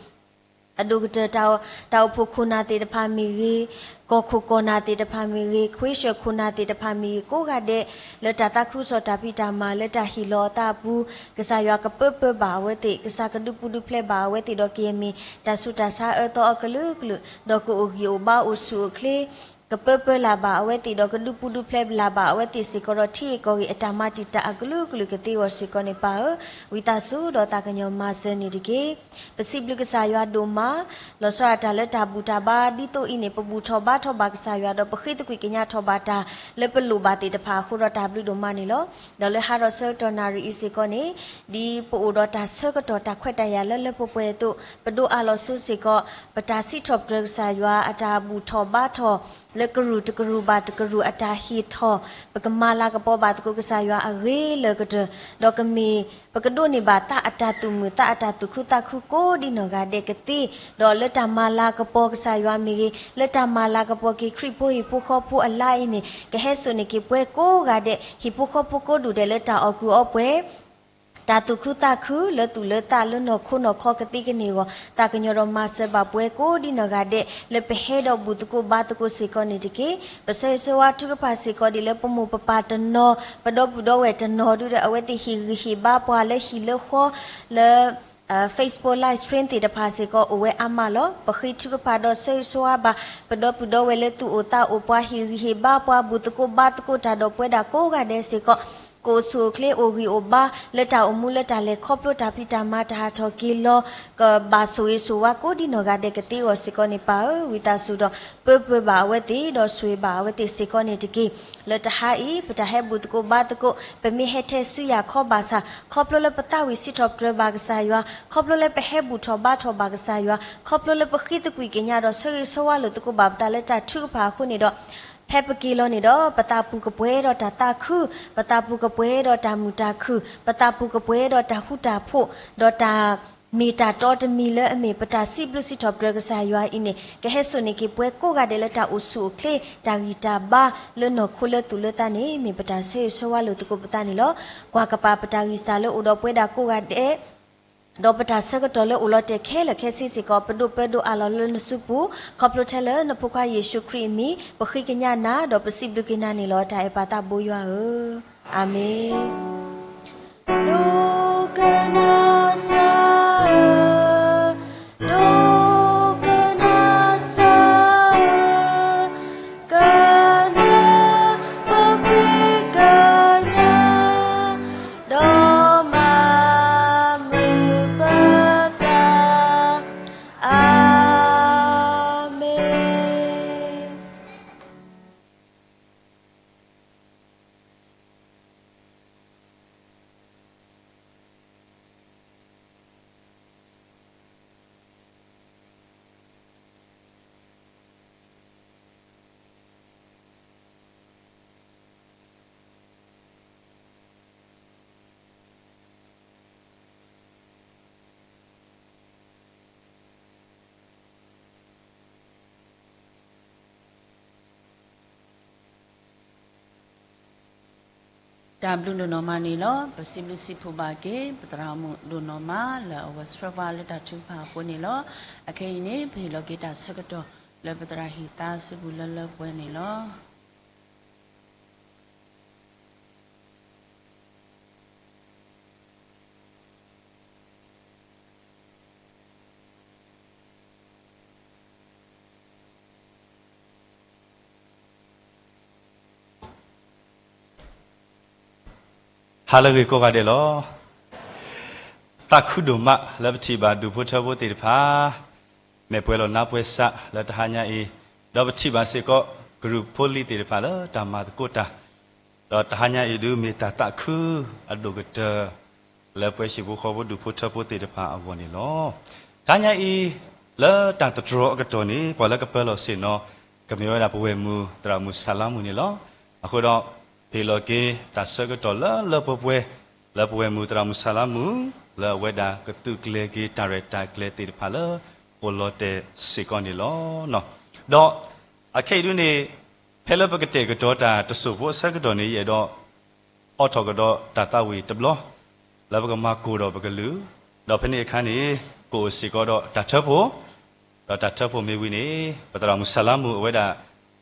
အဒိၣ်ကတၢၢ် တၢ်အိၣ်ဖှိၣ်ခိၣ်နၢ်သ့ၣ်တဖၣ်မ့ၢ်ဂ့ၤ, ကီၢ်ခိၣ်ကီၢ်နၢ်သ့ၣ်တဖၣ်မ့ၢ်ဂ့ၤ, ခွ့ယ့ၡၢၣ်ခိၣ်နၢ်သ့ၣ်တဖၣ်မ့ၢ်ဂ့ၤ ကိးဂၤဒဲး လၢတၢ်သးခုကစီၣ်တၢ်ဖံးတၢ်မၤ လၢတၢ်ဟ့ၣ်လီၤအသးအပူၤ, ကစၢ်ယွၤကပၢပၢဘၣ်အဝဲသ့ၣ်, ကစၢ်ကဒုးပူၤဒုးဖျဲးဘၣ်အဝဲသ့ၣ်ဒီး ကယဲၢ်မ့ၢ်တၢ်ဆူးတၢ်ဆါအၢသီအကလုာ်ကလုာ်, ဒီးကအိၣ်ဂံၢ်အိၣ်ဘါအိၣ်ဆူၣ်အိၣ်ချ့ ကပၢပၢလၢၤဘၣ်အဝဲသ့ၣ်ဒီး ကဒုးပူၤဒုးဖျဲးလၢၤဘၣ်အဝဲသ့ၣ်စ့ၢ်ကီးဒီး ထံဂ့ၢ်ကီၢ်ဂ့ၢ်အတၢ်မၤတံာ်တာ်အကလုာ်ကလုာ်ကသ့အဂီၢ်စ့ၢ်ကီးန့ၣ် ပၢ်ဧၢ, ဝံသးစူၤဒီးသးကညီၤမၤစၢၤန့ၣ်တက့ၢ်. ပစံးဘျုးကစၢ်ယွၤဒိၣ်မး လီၤဆီဒၣ်တၢ်လၢတၢ်ဘူၣ်တၢ်ဘါဒ်သိးအံၤန့ၣ် ပဘူၣ်ထီၣ်ဘါထီၣ်ဘၣ်ကစၢ်ယွၤဒီး ပဃ့သကွံာ်ကညးထီၣ်ဘၣ်တၢ်လၢပလိၣ်ဘၣ်သ့ၣ်တဖၣ်အဃိဒီး တၢ်ဘျုးဒိၣ်မးန့ၣ်လီၤ. ဒီးလၢဟါဒီးဆၢကတီၢ်နၣ်ရံၣ်အံၤစ့ၢ်ကီးန့ၣ် ဒ်ပအိၣ်ဒီးတၢ်ဆၢကတီၢ်တၢ်ခွဲးတၢ်ယာ်လၢလၢပှဲၤပှဲၤအသိး ပဒိးအးလီၤဆိစ့ၢ်ကီး ပတၢ်စံးထီၣ်ပတြၢၤကစၢ်ယွၤ အတၢ်ဘူၣ်ထီၣ်ဘါထီၣ် လၢကရူၢ်တကရူၢ်ဘၣ်တကရူၢ်အတၢ်ဟ့ၣ်ထီၣ် ပကမၤလၤကပီၤဘၣ်သကိးကစၢ်ယွၤအဂ့ၤလၢာ်ကတၢၢ်, ဒီးကမ့ၢ် ပကဒိးန့ၢ်ဘၣ်သးအတၢ်သူၣ်မုာ် သးအတၢ်သူၣ်ခုသးခုကိးဒ်နီၢ်ဂၤဒဲးကသ့, ဒီးလၢတၢ်မၤလၤကပီၤကစၢ်ယွၤမ့ၢ်ဂ့ၤ, လၢတၢ်မၤလၤကပီၤက့ၤခရံာ်ဖိဟံၣ်ဖိဃီဖိအလါအံၤန့ၣ် ကဟဲစိာ်န့ၢ်က့ၤပှၤကိးဂၤဒဲး ဟံၣ်ဖိဃီဖိကိးဒူၣ်ဒဲးလၢတၢ်အီၣ်ကုၢ်အီပှဲၤ တၢ်သူၣ်ခုသးခုလၢသူၣ်လၢသးလၢနီၢ်ခိနီၢ်ခီကသ့ကန့ၢ်အဂီၢ် သးကညီၤဒီးမၤစၢၤဘၣ်ပှၤကိးဒ်နီၢ်ဂၤဒဲး လၢပဟဲဒီးဘူၣ်သကိးဘါသကိးစ့ၢ်ကီးန့ၣ်တက့ၢ်. ပဆၢဂ့ၤဆၢဝါထုကဖၣ်စ့ၢ်ကီးဒ်လၢပမိၢ်ပပၢ်တနီၤ ပဒီပုၢ်ဒီဝဲၢ်တနီၤဒုဒီး အဝဲသ့ၣ်ဟ့ၣ်ဂံၢ်ဟ့ၣ်ဘါပှၤလၢဟံၣ်လၢဃီ လၢ Facebook live stream သ့ၣ်တဖၣ်စ့ၢ်ကီး အိၣ်ဝဲအါမးလီၤ. ပဃ့ထုကဖၣ်ဒီးဆၢဂ့ၤဆၢဝါဘၣ် ပဒီပုၢ်ဒီဝဲၢ်လၢသူၣ်အိၣ်သးအိၣ်ပှၤ ဟ့ၣ်ဂံၢ်ဟ့ၣ်ဘါပှၤ ဘူၣ်သကိးဘါသကိးတၢ်ဒီးပဝဲဒၣ်ကိးဂၤဒဲးစ့ၢ်ကီး ကအိၣ်ဆူၣ်အိၣ်ချ့အိၣ်ဂံၢ်အိၣ်ဘါ လၢတၢ်အိၣ်မူလၢတၢ်လဲၤခီဖျိတၢ်ဖံးတၢ်မၤတၢ်ဟးထီၣ်က့ၤလီၤ ကဘၣ်ဆိၣ်ဂ့ၤဆိၣ်ဝါကိးဒ်နီၢ်ဂၤဒဲးကသ့အဂီၢ်စ့ၢ်ကီးန့ၣ် ပၢ်ဧၢ, ဝံသးစူၤဒီး ပၢပၢဘၣ်အဝဲသ့ၣ် ဒီးဆိၣ်ဂ့ၤဘၣ်အဝဲသ့ၣ်စ့ၢ်ကီးန့ၣ်တက့ၢ်. လၢတဟါအံၤ ပတၢ်ဟဲဘူၣ်သကိးဘါသကိး ပမ့ၢ်ဟဲထဲစုယၤခီဘၣ်ဆၣ် ခီဖျိလၢပသးဝံၣ်စံးထီၣ်ပတြၢၤဘၣ်ကစၢ်ယွၤ, ခီဖျိလၢပဟဲဘူၣ်ထီၣ်ဘါထီၣ်ဘၣ်ကစၢ်ယွၤ, ခီဖျိလၢပဃ့သကွံာ်ကညးဒီးဆၢဂ့ၤဆၢဝါလိာ်သကိးဘၣ်ပသးလၢတၢ်ထုကဖၣ်အဃိန့ၣ်ဒီး ဖဲပက့ၤလီၤန့ၣ်ဒီး ပသးပူၤကပှဲၤဒီးတၢ်သးခု, ပသးပူၤကပှဲၤဒီးတၢ်မုာ်တၢ်ခုၣ်, ပသးပူၤကပှဲၤဒီးတၢ်ဃူတၢ်ဖိး, ဒီးတၢ်မ့ၢ်တၢ်တီတမံၤလၢအမ့ၢ်ပတၢ်စံးဘျုးစံးထီၣ်ပတြၢၤကစၢ်ယွၤအံၤန့ၣ် ကဟဲစိာ်န့ၢ်က့ၤပှၤကိးဂၤဒဲးလၢတၢ်အိၣ်ဆူၣ်အိၣ်ချ့ တၢ်ဂံၢ်တၢ်ဘါလၢနီၢ်ခိလၢသူၣ်လၢသးန့ၣ် မ့ၢ်ပတၢ်ဆၢဂ့ၤဆၢဝါလိာ်သကိးပသးန့ၣ်လီၤ. ကွၢ်ကပၤပတၢ်ဂံၢ်စၢ်လၢအိၣ်ဒီးပဝဲဒၣ်ကိးဂၤဒဲး ဒီးပတၢ်ဆၢကတီၢ်လၢအိၣ်လီၤတဲာ်ခဲလၢာ်ခဲဆ့စ့ၢ်ကီး ပဒိးပၢဒိးအးလီၤလၢနစုပူၤ, ခီဖျိထဲလၢနဖိခွါယ့ၣ်ၡူးခရံာ်အမံၤ ပဃ့ကညးနၤ ဒီးပစံးဘျုးက့ၤနၤန့ၣ်လီၤ. တၢ်အဲၣ်ပၢ်သးဘိယွၤဧၢ, အၤမ့ၣ်. ဒိကနၣ်စၢ်ဧၢ, ဒိကနၣ်စၢ်ဧၢ, ကနၢ်ပဃ့ကညး ဒီးမၤမုာ်ပသး, အၤမ့ၣ်. တၢ်ဘျုးဒိၣ်နီၢ်မးန့ၣ်လီၤ. ပစံးဘျုးစံးဖှိၣ်ဘၣ်က့ၤ ပသရၣ်မုၣ်ဒိၣ်နီၢ်မး လၢအဝဲဆှၢပှၤလၢတၢ်ထုကဖၣ်အဃိန့ၣ်လီၤ. အခဲအံၤန့ၣ် ပဟ့ၣ်လီၤက့ၤတၢ်ဆၢကတီၢ် လၢပသရၣ်ဟံၣ်သါစုပူၤလၢလၢပှဲၤန့ၣ်လီၤ. ဟါလၢအဂ့ၤကိးဂၤဒဲးလီၤ. သးခုဒိၣ်မးလၢပထံၣ်ဘၣ်ဒူၣ်ဖိထၢဖိသ့ၣ်တဖၣ် မဲာ်ပှဲၤလီၤနါပှဲၤစးလၢတဟါညါအံၤ, ဒီးပထံၣ်ဘၣ်စ့ၢ်ကီး ကရူၢ်ဖိလံၤသ့ၣ်တဖၣ်လၢတၢ်မၤသကိးတၢ်, ဒီးတဟါညါအံၤဒုးမ့ၢ်တၢ်သးခုအဒိၣ်ကတၢၢ် လၢပှဲၤဟံၣ်ဖိဃီဖိဒူၣ်ဖိထၢဖိသ့ၣ်တဖၣ်အဂီၢ်န့ၣ်လီၤ. တဟါညါအံၤ လၢတၢ်သတြီၤအကတီၢ်န့ၣ် ပှၤလၢကပၢလီၤဆ့ၣ်နီၤ ကမ့ၢ်ဝဲဒၣ်ပဝဲၢ်မုၢ်သရၣ်မုၣ်စၤလါမုၢ်န့ၣ်လီၤ. အဃိဒီး ပဟ့ၣ်လီၤက့ၤတၢ်ဆၢကတီၢ်လၢလၢပှဲၤပှဲၤ လၢပဝဲၢ်မုၢ်သရၣ်မုၣ်စၤလါမုၢ် လၢအဝဲဒၣ်ကသုးကျဲၤက့ၤတၢ်ရဲၣ်တၢ်ကျဲၤသ့ၣ်တဖၣ်လၢအိၣ်လီၤတဲာ်စ့ၢ်ကီးန့ၣ်လီၤ. ဒီးအခဲအံၤဒုးန့ၣ် ဖဲလၢပကတဲာ်ကတီၤတၢ်တစိၢ်ဖိအဆၢကတီၢ်န့ၣ် ယအဲၣ်ဒိး အိးထီၣ်ကဒီးတၢ်သးဝံၣ်တဘျီ လၢပကမၤကိၢ်ဒီးပကလုၢ်, ဒီးဖဲန့ၣ်အခါန့ၣ် ကအိၣ်စ့ၢ်ကီးဒီးတၢ်ထၢဖှိၣ်, ဒီးတၢ်ထၢဖှိၣ်မ့ၢ်ဝံၤန့ၣ် ပသရၣ်မုၣ်စၤလါမုၢ်အဝဲဒၣ်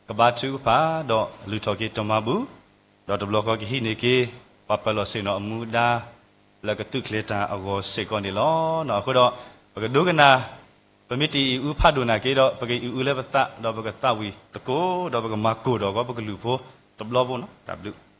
ကဘါထုကဖၣ် ဒီးလုၢ်ထီၣ်က့ၤတၢ်မၤဘူၣ်, ဒီးတဘျီဃီကဟံးန့ၢ်က့ၤ ပှၤပၢလီၤဆ့ၣ်နီၤအမူဒါ လၢကသုးကျဲၤတၢ်အဂီၢ်စ့ၢ်ကီးန့ၣ်လီၤ. အဃိဒီး ပကဒိကနၣ် ပမ့ၢ်တအံၤအုဖးဒိၣ်နာ်က့ဒီး ပကအံၤအုလၢပသး ဒီးပကသးဝံၤသကိး ဒီးပကမၤကိၢ်ဒီးကီၢ်ပကလုၢ်ဖိတဘျီဖိနီၤ တၢ်ဘျုး.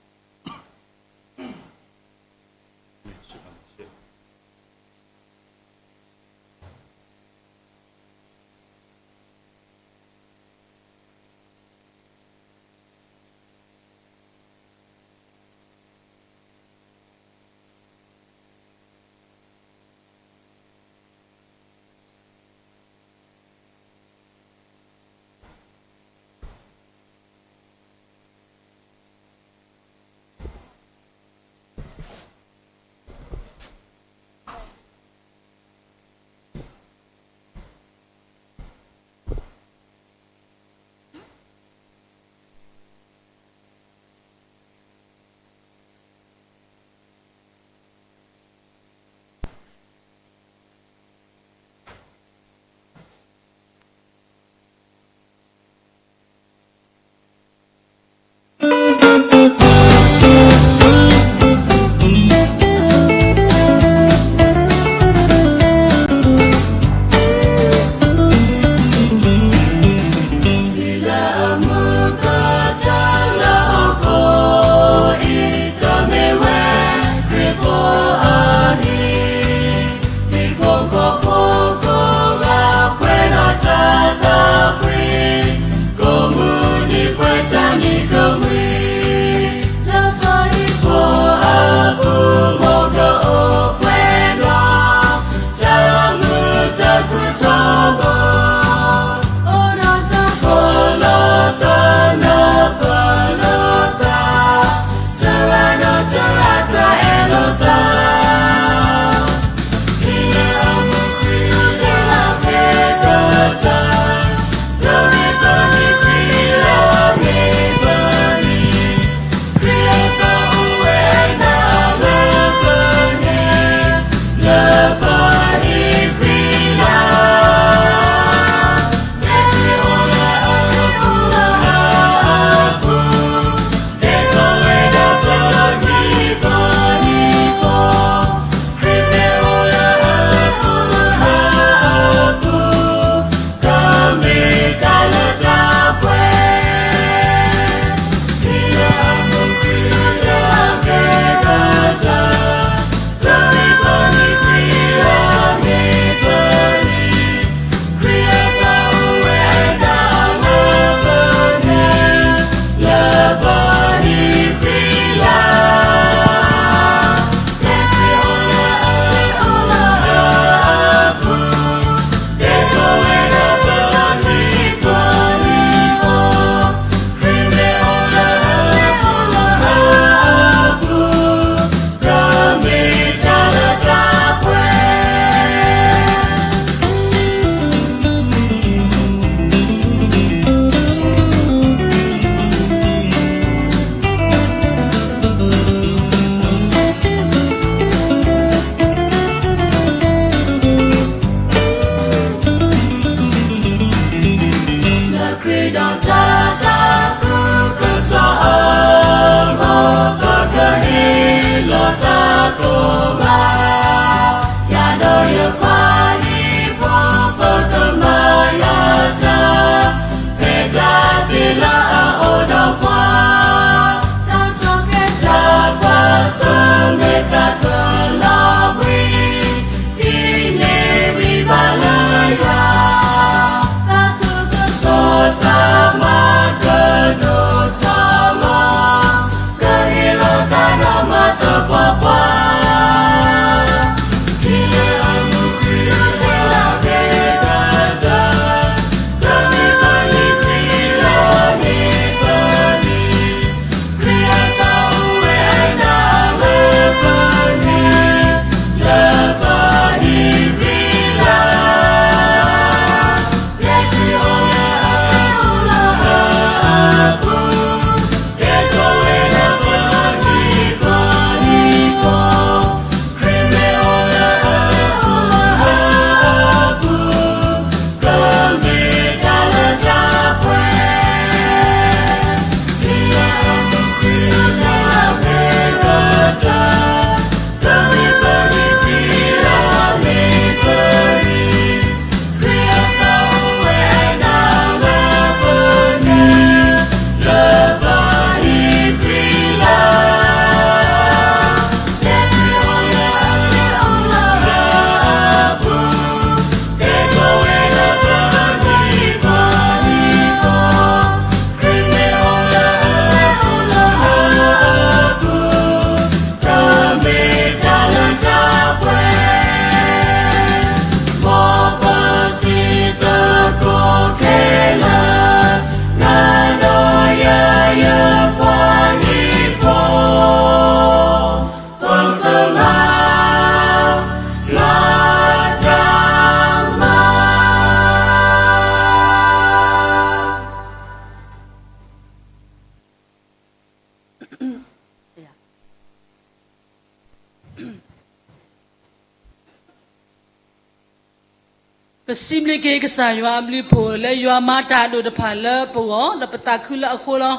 ပစံးဘျုးက့ၤကစၢ်ယွၤအဘျုးအဖှိၣ်လၢယွၤမၤတၢ်အဒိၣ်တဖၣ်လၢပဂီၢ် ဒီးပသးခုလၢအဃိလီၤ.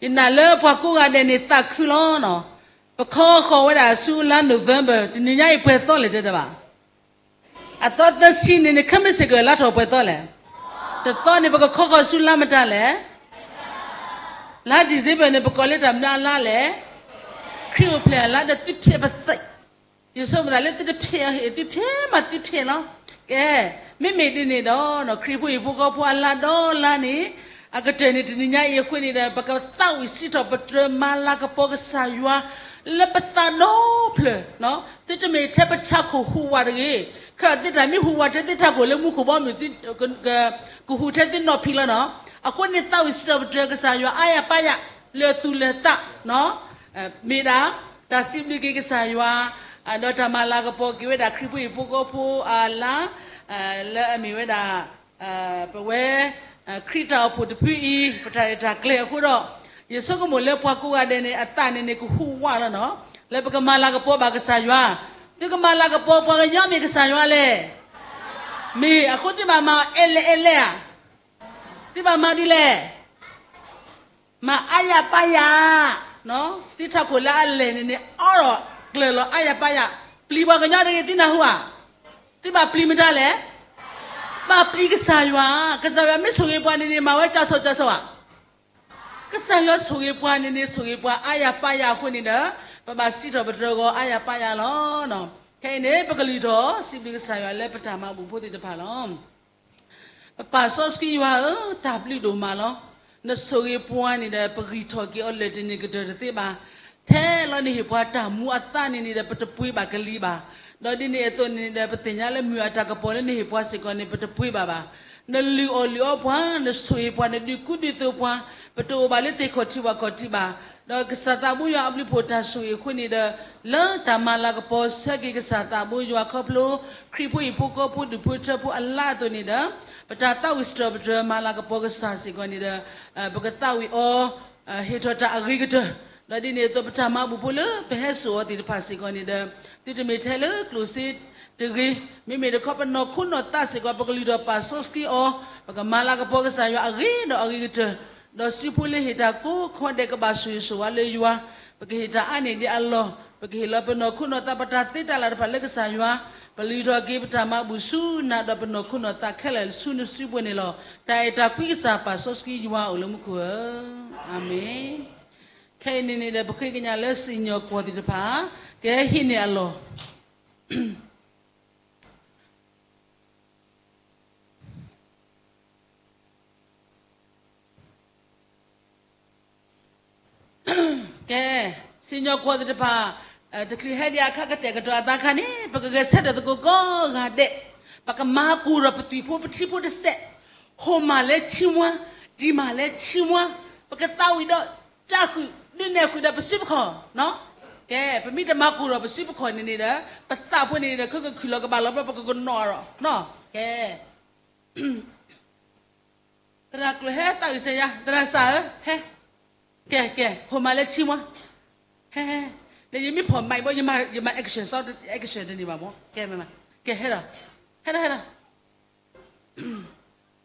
ယနာ်လၢပှၤကိးဂၤဒဲးန့ၣ်သးခုလီၤနီၤ. ပခီဃီၤဝဲဒၣ်ဆူလါ November တနံၤညါအံၤပှဲၤသီလဲၣ်တဲတဘၣ်. အသီသၢဆံန့ၣ် နခမ့ၢ်စ့ၢ်ကီးလါထီၣ်ပှဲၤသီလဲၣ်. တသီန့ၣ် ပကခီဃီၤဆူလါမတၤလဲၣ်. လါ December န့ၣ် ပကိးလၢတၢ်မနုၤအလါလဲၣ်. ခရံာ်အိၣ်ဖျဲၣ်အလါဒီးသုဖျဲးပသး ယဆိကမိၣ်သးလၢသုတဖျဲးအီၤ သုဖျဲးမးသုဖျဲးလီၤ. ကဲ, မ့မ့ၢ်ဒ်န့ၣ်ဒီး ခရံာ်ဖိဟံၣ်ဖိဃီဖိအလါဒီလါန့ၣ် အကတၢၢ်န့ၣ်တနံၤညါအံၤအဃိန့ၣ်ဒီး ပကသးဝံၣ်စံးထီၣ်ပတြၢၤမၤလၤကပီၤကစၢ်ယွၤ လၢပသးဒီဖျၢၣ်, သုတမ့ၢ်ထဲပထးခိၣ်ဟူးဝးတဂ့ၤ, ခဲအံၤသုတၢ်မ့ၢ်ဟူးဝးထဲသုထးခိၣ်လၢမူခိၣ်ဘီမုၢ် ကဟူးထဲသုနီၢ်ဖံးလီၤနီၤ. အဃိန့ၣ်သးဝံၣ်စံးထီၣ်ပတြၢၤကစၢ်ယွၤ အါယၤပါယၤ လၢာ်သူၣ်လၢာ်သး မ့ၢ်ဒၣ် တၢ်စံးဘျုးက့ၤကစၢ်ယွၤ ဒီးတၢ်မၤလၤကပီၤက့ၤဝဲဒၣ်ခရံာ်ဖိဟံၣ်ဖိဃီဖိအလါ လၢအမ့ၢ်ဝဲဒၣ် ပဝဲ ခရံာ်တၢ်အိၣ်ဖှိၣ်တဖုအံၤ ပတၢ်ရဲၣ်တၢ်ကျဲၤအဃိဒီး ယဆိကမိၣ်လၢပှၤကိးဂၤဒဲးန့ၣ် အသးန့ၣ်န့ၣ် ကဟူးဝးလီၤနီၤ လၢပကမၤလၤကပီၤဘၣ်ကစၢ်ယွၤ, သုကမၤလၤကပီၤပှၤကညီမ့ၢ်ကစၢ်ယွၤလဲၣ်. မ့ၢ်အဃိသုဘၣ်မၤအီၤအဲလဲၣ်အဲလဲၣ်ဧါ. သုဘၣ်မၤဒ်လဲၣ်. မၤအါယၤပါယၤ, သုထးခိၣ်လၢအလဲၢ်န့ၣ်န့ၣ် အီဒီးကျၢၤလီၤအါယၤပါယၤ, ပျံၤပှၤကညီတဂ့ၤ သုနၢ်ဟူဧါ. သုဘၣ်ပျံၤမတၤလဲၣ်. ဘၣ်ပျံၤကစၢ်ယွၤ, ကစၢ်ယွၤမ့ၢ်ဆိၣ်ဂ့ၤပှၤန့ၣ်န့ၣ် မၤဝဲကၢ်ဆိၣ်ကၢ်ဆိၣ်ဧါ. ကစၢ်ယွၤဆိၣ်ဂ့ၤပှၤန့ၣ်န့ၣ် ဆိၣ်ဂ့ၤပှၤအါယၤပါယၤအဃိန့ၣ်ဒီး ပဘၣ်စံးထီၣ်ပတြၢၤဂီၤအါယၤပါယၤလီၤ. ခဲအံၤန့ၣ် ပကလုၢ်ထီၣ်စံးဘျုးကစၢ်ယွၤလၢပတၢ်မၤဘူၣ်ဖိသ့ၣ်တဖၣ်လီၤ. ပပၢ်စီဆှံယွၤဧၢ, တၢ်ဘျုးဒိၣ်မးလီၤ. နဆိၣ်ဂ့ၤပှၤန့ၣ်ဒီး ပဂံၢ်ထီၣ်က့ၤအီၤလၢာ်တန့ၢ်ကတၢၢ်တသ့ဘၣ်. ထဲလီၤနဟ့ၣ်ပှၤတၢ်မူအသါန့ၣ်န့ၣ်ဒီး ပတပှ့ၤဘၣ်ကလံၤဘၣ်. ဒီးဒ်န့ၣ်အသိးန့ၣ်ဒီး ပသ့ၣ်ညါလၢမုၢ်အတၢ်ကပီၤလၢနဟ့ၣ်ပှၤစ့ၢ်ကီးန့ၣ် ပတပှ့ၤဘၣ်ဘၣ်. နလုၢ်အီၣ်လုၢ်အီပှၤ, နဆိၣ်ဂ့ၤပှၤ, နဒုးကူဒုးသိးပှၤ, ပတအိၣ်ဘၣ်လၢသ့ၣ်ခီၣ်ထံးဝၣ်ခီၣ်ထံးဘၣ်. ဒီးကစၢ်သးဘိယွၤအဘျုးဖှိၣ်တၢ်ဆိၣ်ဂ့ၤအဃိန့ၣ်ဒီး လၢတၢ်မၤလၤကပီၤဆၢက့ၤကစၢ်သးဘိယွၤခီဖျိ ခရံာ်ဖိဟံၣ်ဖိဃီဖိဒူၣ်ဖိထၢဖိအလါအသိးန့ၣ်ဒီး ပတၢ်သးဝံၣ်စံးထီၣ်ပတြၢၤမၤလၤကပီၤကစၢ်စ့ၢ်ကီးန့ၣ်ဒီး ပကသးဝံၣ်အီၤ ဟ့ၣ်ထီၣ်တၢ်အဂ့ၤကတၢၢ်, ဒီးဒ်န့ၣ်အသိးပတၢ်မၤဘူၣ်ဖိလၢပဟဲစိာ်အီၤသ့ၣ်တဖၣ်စ့ၢ်ကီးန့ၣ်ဒီး သုတမ့ၢ်ထဲလၢကျိၣ်စ့တဂ့ၤ, မ့မ့ၢ်တခီပနီၢ်ခိနီၢ်သးစ့ၢ်ကီး ပကလုၢ်ထီၣ်ပာ်စီဆှံအီၤ, ပကမၤလၤကပီၤကစၢ်ယွၤအဂ့ၤဒီးအဂ့ၤကတၢၢ်, ဒီးစုဖိလၢဟ့ၣ်တၢ်ကိးခီဒဲးကဘၣ်ဆိၣ်ဂ့ၤဆိၣ်ဝါလၢယွၤ, ပကဟ့ၣ်တၢ်အါန့ၢ်ဒ်အလီၢ်, ပကဟ့ၣ်လီၤပနီၢ်ခိနီၢ်သးပတၢ်သ့တၢ်လၤတဖၣ်လၢကစၢ်ယွၤ, ပလုၢ်ထီၣ်က့ၤပတၢ်မၤဘူၣ်ဆူနၤဒီးပနီၢ်ခိနီၢ်သးခဲလၢာ်ဆူနစုပူၤန့ၣ်လီၤ. တၢ်အဲၣ်တၢ်ကွံကစၢ်ပာ်စီဆှံယွၤအိၣ်လၢမူခိၣ်ဧၢ, အၤမ့ၣ်. ခဲအံၤန့ၣ်န့ၣ်ဒီး ပဃ့ကညးလၢစံၣ်ညီၣ်ကွီၢ်သ့ၣ်တဖၣ် ကဟဲဟံးန့ၢ်အလီၢ် ကဲ, စံၣ်ညီၣ်ကွီၢ်သ့ၣ်တဖၣ် တချုးဟဲဒံးအခါ ကတဲာ်ကတီၤအသးအခါန့ၣ် ပကဂဲၤဆၢထၢၣ်သကိးကိးဂၤဒဲး, ပကမၤကိၢ်ဒီးပသွံၣ်ဖိပထံဖိတစဲး, ဟိၣ်မးလဲၤဆံးမွှၤ, ဒံးမးလဲၤဆံးမွှၤ, ပကသးဝံၣ်ဒီးတၢ်ဃုာ်ဒုးနဲၣ်ဃုာ်ဒီးပစုပခီၣ်, ကဲ, ပမ့ၢ်တမၤကိၢ်ဒီးပစုပခီၣ်န့ၣ်န့ၣ်ဒီး ပသးဖိန့ၣ်ဒီး ခဲကခုၣ်လီၤကဘၣ်လီၤဘျီ ပကကနီၤဒီး, ကဲ သရၣ်ကျိၤဟဲသးဝံၣ်စ့ၢ်ယၤ, သရၣ်စၢ်ဧၢ, ဟဲ, ကဲ, ကဲ, ဟိၣ်မးလဲၤဆံးမွှၤ, ဟဲ, ဟဲ, ဒီးယမ့ၢ်ဖီၣ်မးဘီ ယမၤ action စီ action တန့ၢ်ဘၣ်မး, ကဲ, ကဲ, ဟဲဒီး, ဟဲဒီး, ဟဲဒီး,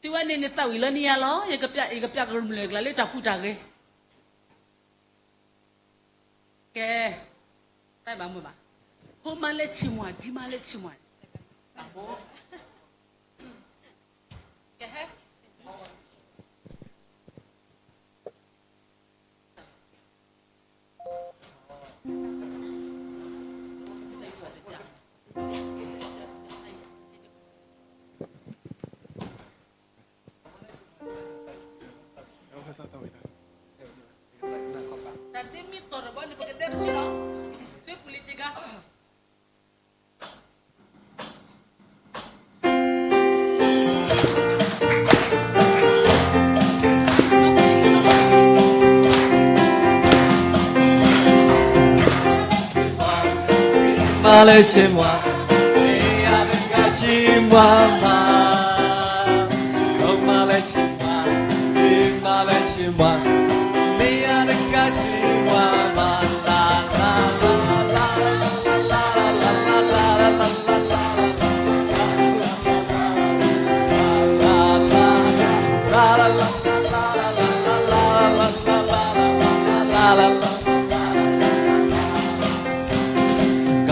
တုၤဝဲန့ၣ်န့ၣ်သးဝံၣ်လီၤန့ၢ်ယၤလီၤ, ယကပျး ယကပျးကရူၢ်မုၢ်လၢ်ကျါလၢတၢ်ဟူးတၢ်ဂဲၤ ကဲ, တၢ်ဘၣ်မုာ်ဘၣ်, ဟိၣ်မးလဲၤဆံးမွှၤ, ဒံးမးလဲၤဆံးမွှၤ, ကဲဟဲ တၢ်သ့မ့ၢ်တီၢ်တဘီန့ၣ် ပကတဲပစုလီၤ, သ့ပူၤလံက့ၤကါ မးလဲၣ်ဆ့ၣ်မး, မ့ၢ်ယၤတဂၤဆ့ၣ်မးမး, မးလဲၣ်ဆ့ၣ်မး, မ့ၢ်ယၤတဂၤဆ့ၣ်မးမး, လၢ်လၢ်လၢ်လၢ် လၢ်လၢ်လၢ်လၢ် လၢ်လၢ်လၢ်လၢ် လၢ်လၢ်လၢ်လၢ်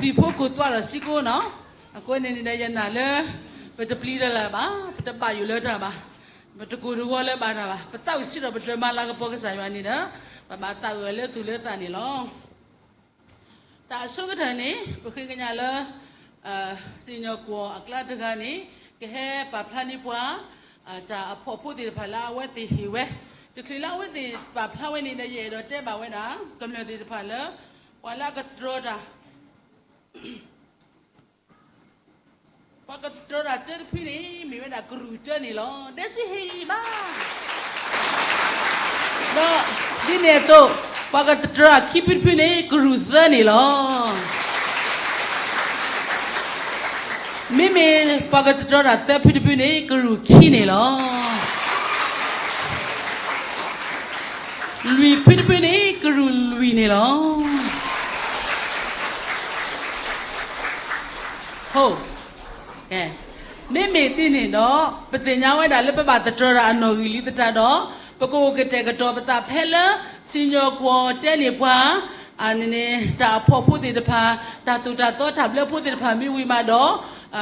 သုးဖိကိးသွးဒီးစံကိၣ်နီၤ, အဃိန့ၣ်န့ၣ်ဒီးယနာ်လၢ ပတပျံၤတၢ်လၢၤဘၣ်, ပတဘၣ်ယိၣ်လၢတၢ်ဘၣ်, ပတကိၢ်တဂီၤလၢၤဘၣ်တၢ်ဘၣ်, ပသးဝံၣ်စံးထီၣ်ပတြၢၤမၤလၤကပီၤကစၢ်ယွၤန့ၣ်ဒီး ပဘၣ်သးအုးလၢသူၣ်လၢသးန့ၣ်လီၤ. တၢ်အဆိကတၢၢ်န့ၣ် ပဃ့ကညးလၢ စံၣ်ညီၣ်ကွီၢ်အကျါတဂၤန့ၣ် ကဟဲပာ်ဖျါန့ၢ်ပှၤ တၢ်အဖီၣ်ဖိသ့ၣ်တဖၣ်လၢအဝဲသ့ၣ်ဟ့ၣ်ဝဲ, တချုးလၢအဝဲသ့ၣ်ပာ်ဖျါဝဲန့ၣ်ဒီး ယအဲၣ်ဒိးတဲဘၣ်ဝဲဒၣ် ကမျၢၢ်သ့ၣ်တဖၣ်လၢ ပှၤလၢအကတြၢၤတၢ် ပှၤကတြၢၤတၢ်တၢတဖုန့ၣ် မ့ၢ်ဝဲဒၣ်ကရူၢ်တၢန့ၣ်လီၤ. ဒဲစံဟ့ၣ်ဂံၢ်ဘါ, ဒီးဒ်န့ၣ်အသိး ပှၤကတြၢၤတၢ်ခံဖုတဖုန့ၣ် ကရူၢ်သၢန့ၣ်လီၤ. မ့မ့ၢ်ပှၤကတြၢၤတၢ်သၢဖုတဖုန့ၣ် ကရူၢ်ခံန့ၣ်လီၤ. လွံၢ်ဖုတဖုန့ၣ် ကရူၢ်လွံၢ်န့ၣ်လီၤ. မ့မ့ၢ်ဒ်န့ၣ်ဒီး ပသ့ၣ်ညါဝဲဒၣ်လၢပဘၣ်တတြၢၤတၢ်အနီၣ်ဂံၢ်လံသတးဒီး ပကအိၣ်ကတဲာ်ကတီၤပသးဖဲလၢ စံၣ်ညီၣ်ကွီၢ်တဲန့ၢ်ပှၤ န့ၣ်န့ၣ် တၢ်အဖီၣ်ဖိသ့ၣ်တဖၣ် တၢ်သိၣ်တၢ်သီတၢ်ဘျၢဖိသ့ၣ်တဖၣ်မ့ၢ်ဝံၤမးဒီး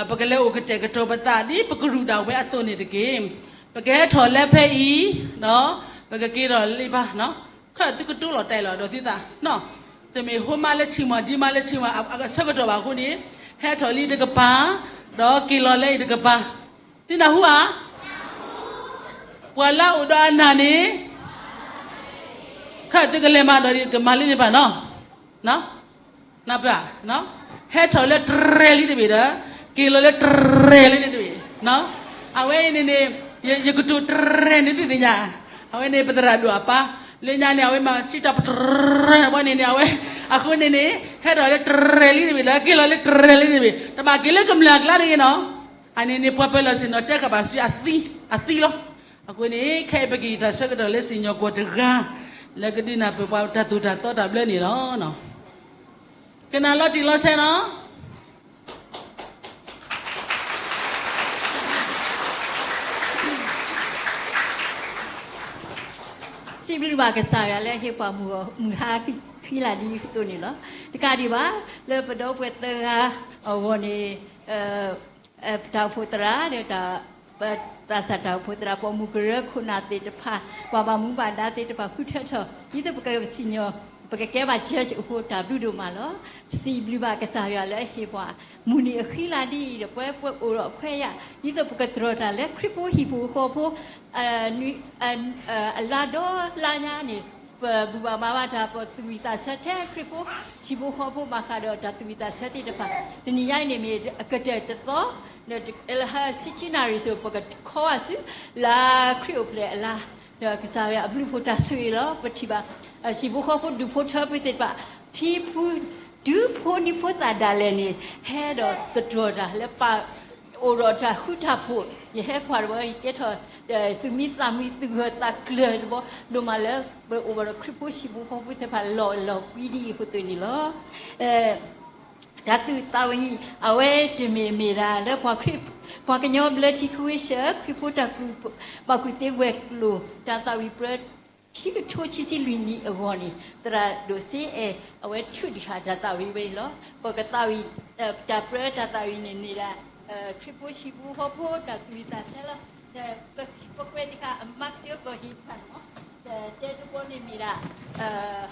ပကလဲၤအိၣ်ကတဲာ်ကတီၤပသးဒ်ပကရူၢ်ဒၣ်ဝဲအသိးန့ၣ်တက့ၢ်. ပကဟဲထီၣ်လၢဖဲအံၤ ပကက့ၤထီၣ်လံဘၣ် ခၢၣ်သုကတိၤလီၤတဲာ်လီၤဒီးသုသး, တမ့ၢ်ဟိမါလၢဆ့ၣ်မီၤ ဒ်မါလၢဆ့ၣ်မီၤ အဆၢကတီၢ်ဘၣ်အဃိန့ၣ် ဟဲထီၣ်လံတကပၤ ဒီးက့ၤလီၤလၢအံၤတကပၤ, သုနၢ်ဟူဧါ. ပှၤလၢအအိၣ်ဒီးအနၢ်န့ၣ် ခၢၣ်သုကလဲၤမၤဒီးကမၤလၢန့ၣ်ဘၣ်နီၤ. နၢ်ပၢၢ်ဧါ, ဟဲထီၣ်လၢတြဲၤလံတဘ့ၣ်ဒီး က့ၤလီၤလၢတြဲၤလံန့ၣ်တဘ့ၣ်, အဝဲအံၤန့ၣ်န့ၣ် ယကတိၤတြဲၤန့ၣ်သုသ့ၣ်ညါ, အဝဲန့ၣ်ပသရၣ်ဒိၣ်အပၢ်, လၢညါန့ၣ် အဝဲမၤစံးတၢ်ပတြဲၤဝဲန့ၣ်န့ၣ် အဝဲ, အဃိန့ၣ်န့ၣ် ဟဲထီၣ်လၢတြဲၤလံတဘ့ၣ်ဒီး က့ၤလီၤလၢတြဲၤလံတဘ့ၣ်, တဘၣ်က့ၤလၢကမျၢၢ်အကျါတဂ့ၤနီၤ. အန့ၣ်န့ၣ် ပှၤပၢၤလီၢ်ဆ့ၣ်နီၤတဲဃာ်ဘၣ်ဆူ အသံလီၤ. အဃိန့ၣ် ခဲအံၤပကဟ့ၣ်တၢ်ဆၢကတီၢ်လၢစံၣ်ညီၣ်ကွီၢ်တဂၤ လၢကဒုးနၢ်ပၢၢ်ပှၤတၢ်သိၣ်တၢ်သီတၢ်ဘျၢန့ၣ်လီၤ. ကနၣ်လီၤတံၢ်လီၤဆဲးနီၤ. စံးဘျုးဘၣ်ကစၢ်ယွၤလၢဟ့ၣ်ပှၤမုၢ်ဂီၢ်မုၢ်ဟါခံလၢာ်ဒ်သိးန့ၣ်လီၤ. တကးဒံးဘၣ် လၢပဒီပုၢ်ဝဲၢ်သၢဂၤအဂီၢ်န့ၣ် တၢ်အိၣ်ဖှိၣ်သရၣ်ဒီး သးစၢ်တၢ်အိၣ်ဖှိၣ်သရၣ် ပိာ်မုၣ်ကရၢခိၣ်နၢ်သ့ၣ်တဖၣ် ပှၤဘၣ်မူဘၣ်ဒါသ့ၣ်တဖၣ် ဃုထၢထီၣ် ဒ်သိးပကစံၣ်ညီၣ် ပကကဲဘၣ် church အဃိ တၢ်ဘျုးဒိၣ်မးလီၤ. စံးဘျုးဘၣ်ကစၢ်ယွၤလၢအဟ့ၣ်ပှၤ မုၢ်နံၤအဃံလၤဒ်အံၤဒီး ပဝဲပအိၣ်ဒီးအခွဲးအယာ် ဒ်သိးပကတြီၢ်တၢ်လၢခရံာ်ဖိဟံၣ်ဖိဃီဖိ နွံ အလါဒီလါညါန့ၣ် ပဘူၣ်ဘၣ်မၤဘၣ်တၢ် ပသူၣ်ဝံၣ်သးဆၢထဲခရံာ်ဖိ ဟံၣ်ဖိဃီဖိဘၣ်ဃးဒီးတၢ်သူၣ်ဝံၣ်သးဆၢသ့ၣ်တဖၣ် တနံၤညါအံၤန့ၣ်မ့ၢ်အကတၢၢ်တသီ ဒီးလၢဟါဆံဆံနၣ်ရံၣ်အစိၤ ပကခီဘၣ်ဆူ လါခရံာ်အိၣ်ဖျဲၣ်အလါ ဒီးကစၢ်ယွၤအဘျုးအဖှိၣ်တၢ်ဆိၣ်ဂ့ၤလီၤ. ပထံၣ်ဘၣ် ဟံၣ်ဖိဃီဖိဒူၣ်ဖိထၢဖိသ့ၣ်တဖၣ် ဖံဖု ဒူဖိဒံဖိသၣ်ဒၣ်လဲာ်န့ၣ် ဟဲဒီးသတြီၤတၢ်လၢပၢ် အိၣ်ဒီးတၢ်ဃူတၢ်ဖိး ယဟဲကွၢ်တဝဲ ယကဲထီၣ် သူၣ်မံသးမံ သူၣ်ဂၢၢ်သးကျၢၤတဘျီ ဒိၣ်မးလၢ ပအိၣ်ဘၣ်ဒီးခရံာ်ဖိဟံၣ်ဖိဃီဖိသ့ၣ်တဖၣ် လီၤလီၤကွံဒ်အံၤအဃိသတးန့ၣ်လီၤ. တၢ်သူၣ်သးဝံၣ် အဝဲတမ့ၢ်မ့ၢ်ဒၣ်လၢပှၤခရံာ် ပှၤကညီဘျၢထံခဝ့ၡၢၣ် ခရံာ်ဖိတၢ်ကူၣ်ဘၣ်ကူၣ်သ့ဝဲၤကျိၤ တၢ်သးဝံၣ်ပြၢ ခံကထိခံဆံလွံၢ်နံၣ်အဂီၢ်န့ၣ် သရၣ်ဒိၣ်စ့အဲၣ် အဝဲထုးဒံးဃာ်တၢ်သးဝံၣ်ဝဲအံၤလီၤ. ပကသးဝံၣ် တၢ်ပြၢတၢ်သးဝံၣ်န့ၣ်မ့ၢ်ဒၣ် ခရံာ်ဖိဟံၣ်ဖိဃီဖိတၢ်သူၣ်ဝံၣ်သးဆၢလီၤ. ပကွဲးတခါအ mark စၢၤပဟံၣ်တဖၣ်န့ၣ်မ့ၢ် တဲတဘီန့ၣ်မ့ၢ်ဒၣ်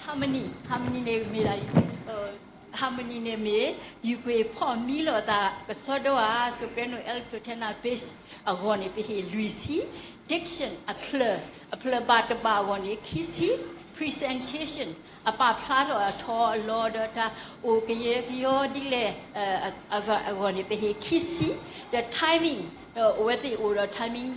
harmony harmony န့ၣ်မ့ၢ်ဒၣ် harmony န့ၣ်မ့ၢ် ယူၤကွံာ်ဖီၣ်မံလီၤအသး ကဆီဒိဧါ soprano alto tenor bass အဂီၢ်န့ၣ် ပဟ့ၣ်လွံၢ်ဆံ, diction အဖျၢၣ် အဖျၢၣ်ဘၣ်တဘၣ်အဂီၢ်န့ၣ် ခံဆံ, presentation အပာ်ဖျါထီၣ်အထီအလီၤဒီးတၢ်အိၣ်ကယဲၢ်ကယီဒ်လဲၣ် အဂီၢ်န့ၣ် ပဟ့ၣ်ခံဆံ, ဒီး timing ဒီးအဝဲသ့ၣ်အိၣ်ဒီး timing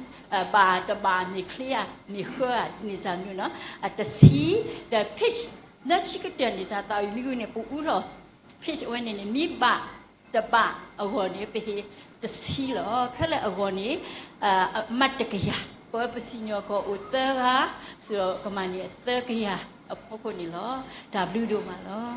ဘၣ်တဘၣ်မ့ၢ်ချ့ဧါ မ့ၢ်ဃၢဧါ န့ၣ်စၢ်မနုၤနီၤ အတဆံ, ဒီး pitch လၢခံကတၢၢ်န့ၣ် တၢ်သးဝံၣ်မ့ၢ်ဂ့ၤန့ၣ် ပအူထီၣ် pitch အဝဲန့ၣ်န့ၣ် မ့ၢ်ဘၣ်တဘၣ်အဂီၢ်န့ၣ် ပဟ့ၣ်တဆံလီၤ. ခဲလၢာ်အဂီၢ်န့ၣ် အမးတကယၤ, ပဝဲပစံၣ်ညီၣ်ကွီၢ်အိၣ်သၢဂၤ, စကမၤန့ၢ်အသၢကယၤအဖီခိၣ်န့ၣ်လီၤ. တၢ်ဘျုးဒိၣ်မးလီၤ.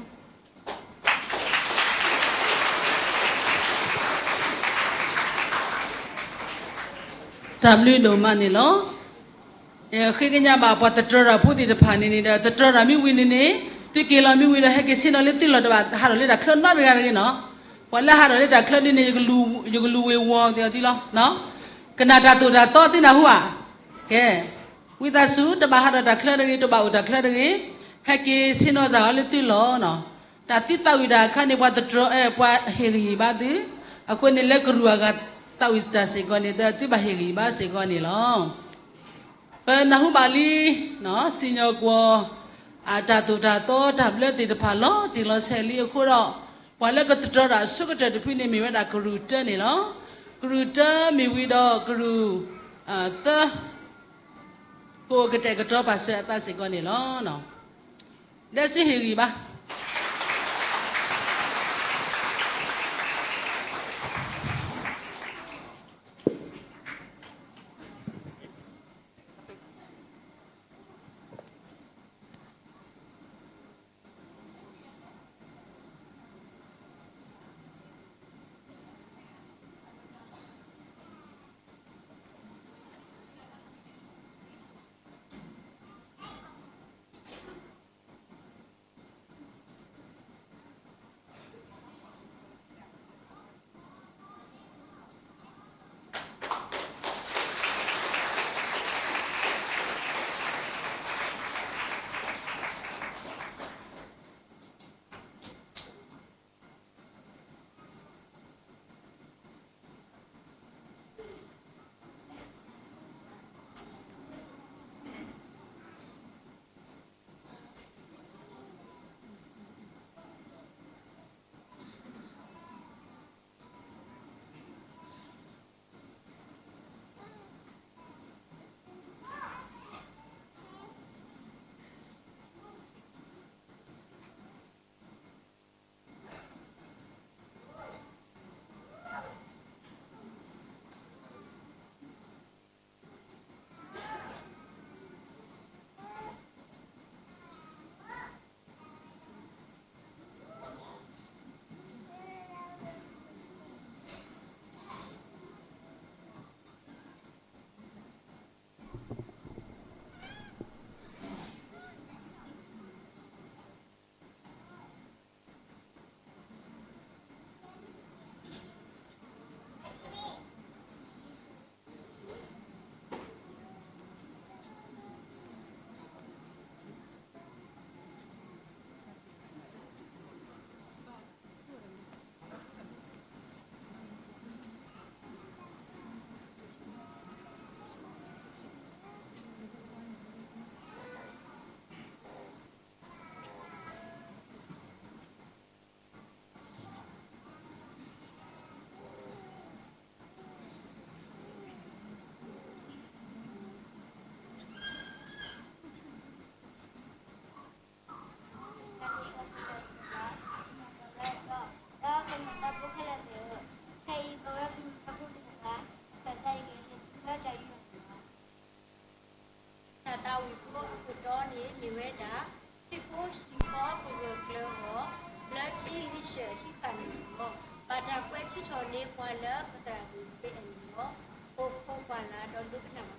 တၢ်ဘျုးဒိၣ်မးန့ၣ်လီၤ. ဃ့ကညးဘၣ်ပှၤသတြီၤတၢ်ဖိသ့ၣ်တဖၣ်န့ၣ်န့ၣ်ဒီး သတြီၤတၢ်မ့ၢ်ဝံၤန့ၣ်န့ၣ် သုက့ၤလီၤမ့ၢ်ဝံၤဒီး ဟဲက့ၤဆ့ၣ်နီၤလၢသုလီၢ်တဘၣ်ဟးထီၣ်လၢတၢ်ချၢနီတဂၤတဂ့ၤနီၤ. ပှၤလၢဟးထီၣ်လၢတၢ်ချၢဒ်န့ၣ် ယကလူၤဝ့ၤဝီၤသ့ၣ်အီၤသ့လီၤ. ကနၣ်တၢ်သိၣ်တၢ်သီသုနၢ်ဟူဧါ. ကဲ, ဝံသးစူၤ တဘၣ်ဟးထီၣ်တၢ်ချၢတဂ့ၤ, တဘၣ်အိၣ်တၢ်ချၢတဂ့ၤ, ဟဲက့ၤဆ့ၣ်နီၤစၢ်အီၤလၢသုလီၢ်နီၤ. တၢ်သုသးဝံၣ်တၢ်အခါန့ၣ် ပှၤသတြီၤအဲၣ် ပှၤဟ့ၣ်ဂံၢ်ဟ့ၣ်ဘါသု, အဃိန့ၣ်လၢကရူၢ်အဂၤသးဝံၣ်တၢ်စ့ၢ်ကီးန့ၣ် သုဘၣ်ဟ့ၣ်ဂံၢ်ဟ့ၣ်ဘါစ့ၢ်ကီးန့ၣ်လီၤ. ပနၢ်ဟူဘၣ်လံ စံၣ်ညီၣ်ကွီၢ် အတၢ်သိၣ်တၢ်သီတၢ်ဘျၢသ့ၣ်တဖၣ်လီၤတံၢ်လီၤဆဲးလံအဃိဒီး ပှၤလၢကသတြီၤတၢ်အဆိကတၢၢ်တဖုန့ၣ် မ့ၢ်ဝဲဒၣ်ကရူၢ်တၢန့ၣ်လီၤ. ကရူၢ်တၢမ့ၢ်ဝံၤဒီးကရူၢ် သၢ ကအိၣ်ကတဲာ်ကတီၤပာ်စၢၤအသးစ့ၢ်ကီးန့ၣ်လီၤ. ဒဲစ့ဟ့ၣ်ဂံၢ်ဘါ ပှၤလၢပသရၣ်ဒိၣ်စ့အနံၤလီၤ. အိၣ်ဃိပှၢ်လၢ်ဒီးဒိကနၣ်ဘၣ်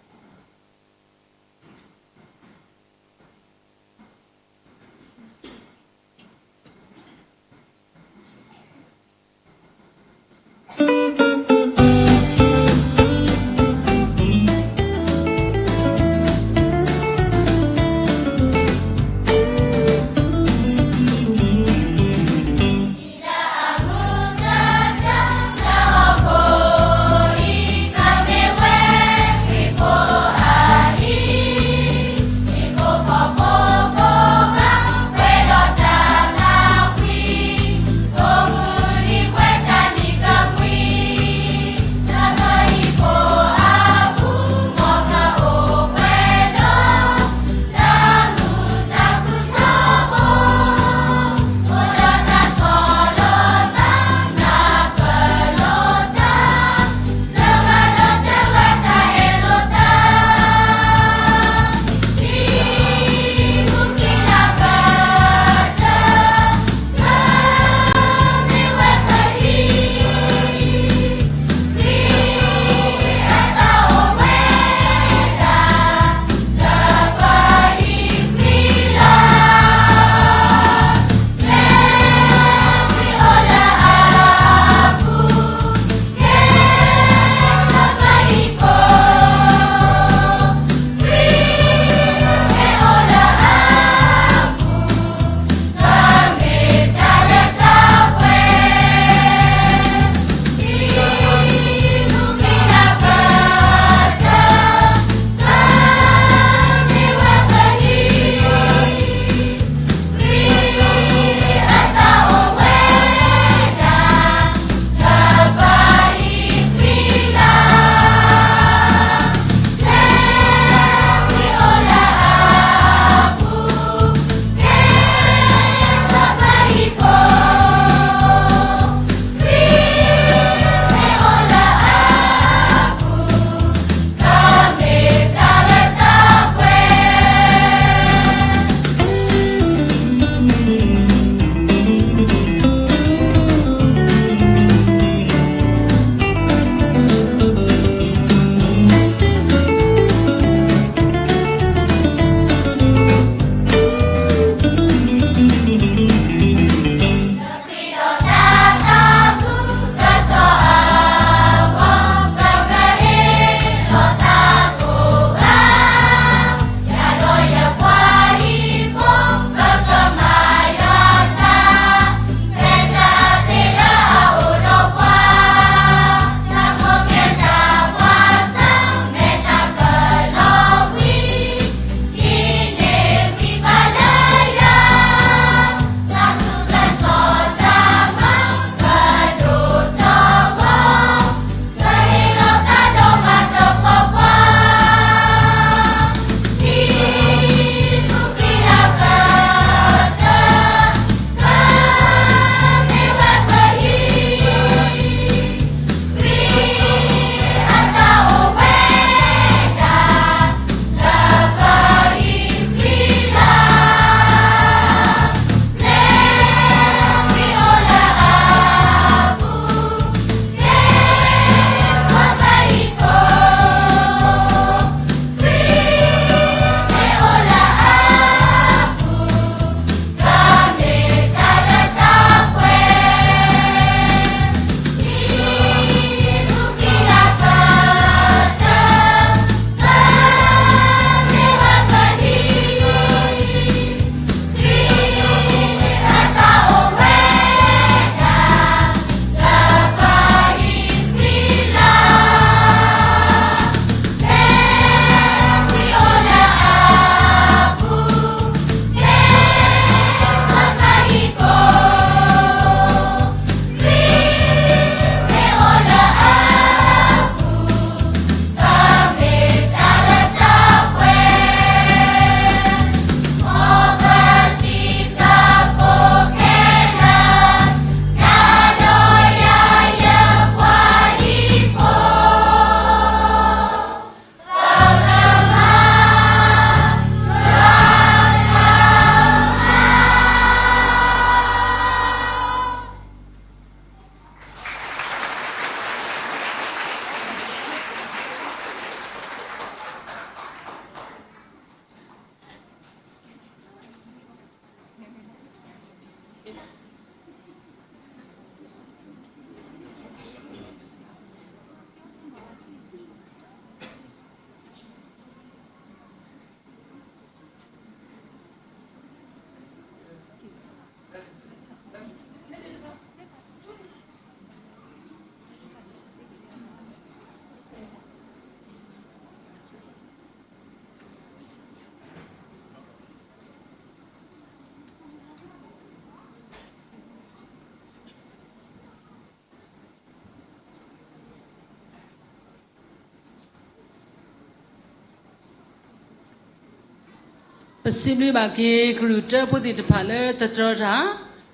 ပစံးဘျုးဘၣ်က့ၤ ကရူၢ်တၢဖိသ့ၣ်တဖၣ်လၢတတြီတၢ်,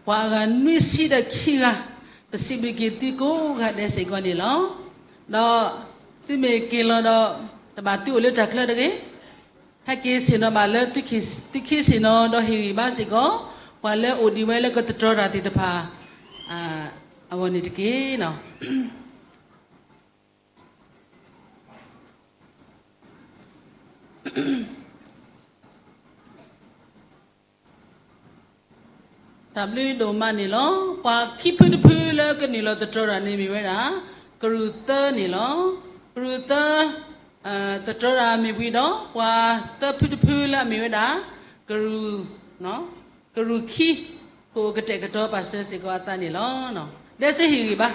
ပှၤအဂၤနွံဆံဒီးခံဂၤ, ပစံးဘျုးက့ၤသုကိးဂၤဒဲးစ့ၢ်ကီးန့ၣ်လီၤ. ဒီးသုမ့ၢ်က့ၤလီၤဒီး တဘၣ်သုအိၣ်လၢတၢ်ချၢတဂ့ၤ, ဟဲက့ၤဆ့ၣ်နီၤဘၣ်လၢသုခံဆ့ၣ်နီၤ ဒီးဟ့ၣ်ဂံၢ်ဘါစ့ၢ်ကီး ပှၤလၢအိၣ်ဒံးဝဲလၢကတတြီတၢ်သ့ၣ်တဖၣ် အဂီၢ်န့ၣ်တက့ၢ်. တၢ်ဘျုးဒိၣ်မးန့ၣ်လီၤ. ပှၤခံဖုတဖုလၢကနုာ်လီၤတတြီတၢ်န့ၣ်မ့ၢ်ဝဲဒၣ် ကရူၢ်သၢန့ၣ်လီၤ. ကရူၢ်သၢ တတြီတၢ်မ့ၢ်ဝံၤဒီး ပှၤသၢဖုတဖုလၢအမ့ၢ်ဝဲဒၣ် ကရူၢ် ကရူၢ်ခံ ကအိၣ်ကတဲာ်ကတီၤပာ်စၢၤစ့ၢ်ကီးအသးန့ၣ်လီၤ. ဒဲစ့ၢ်ဟ့ၣ်ဂံၢ်ဘါ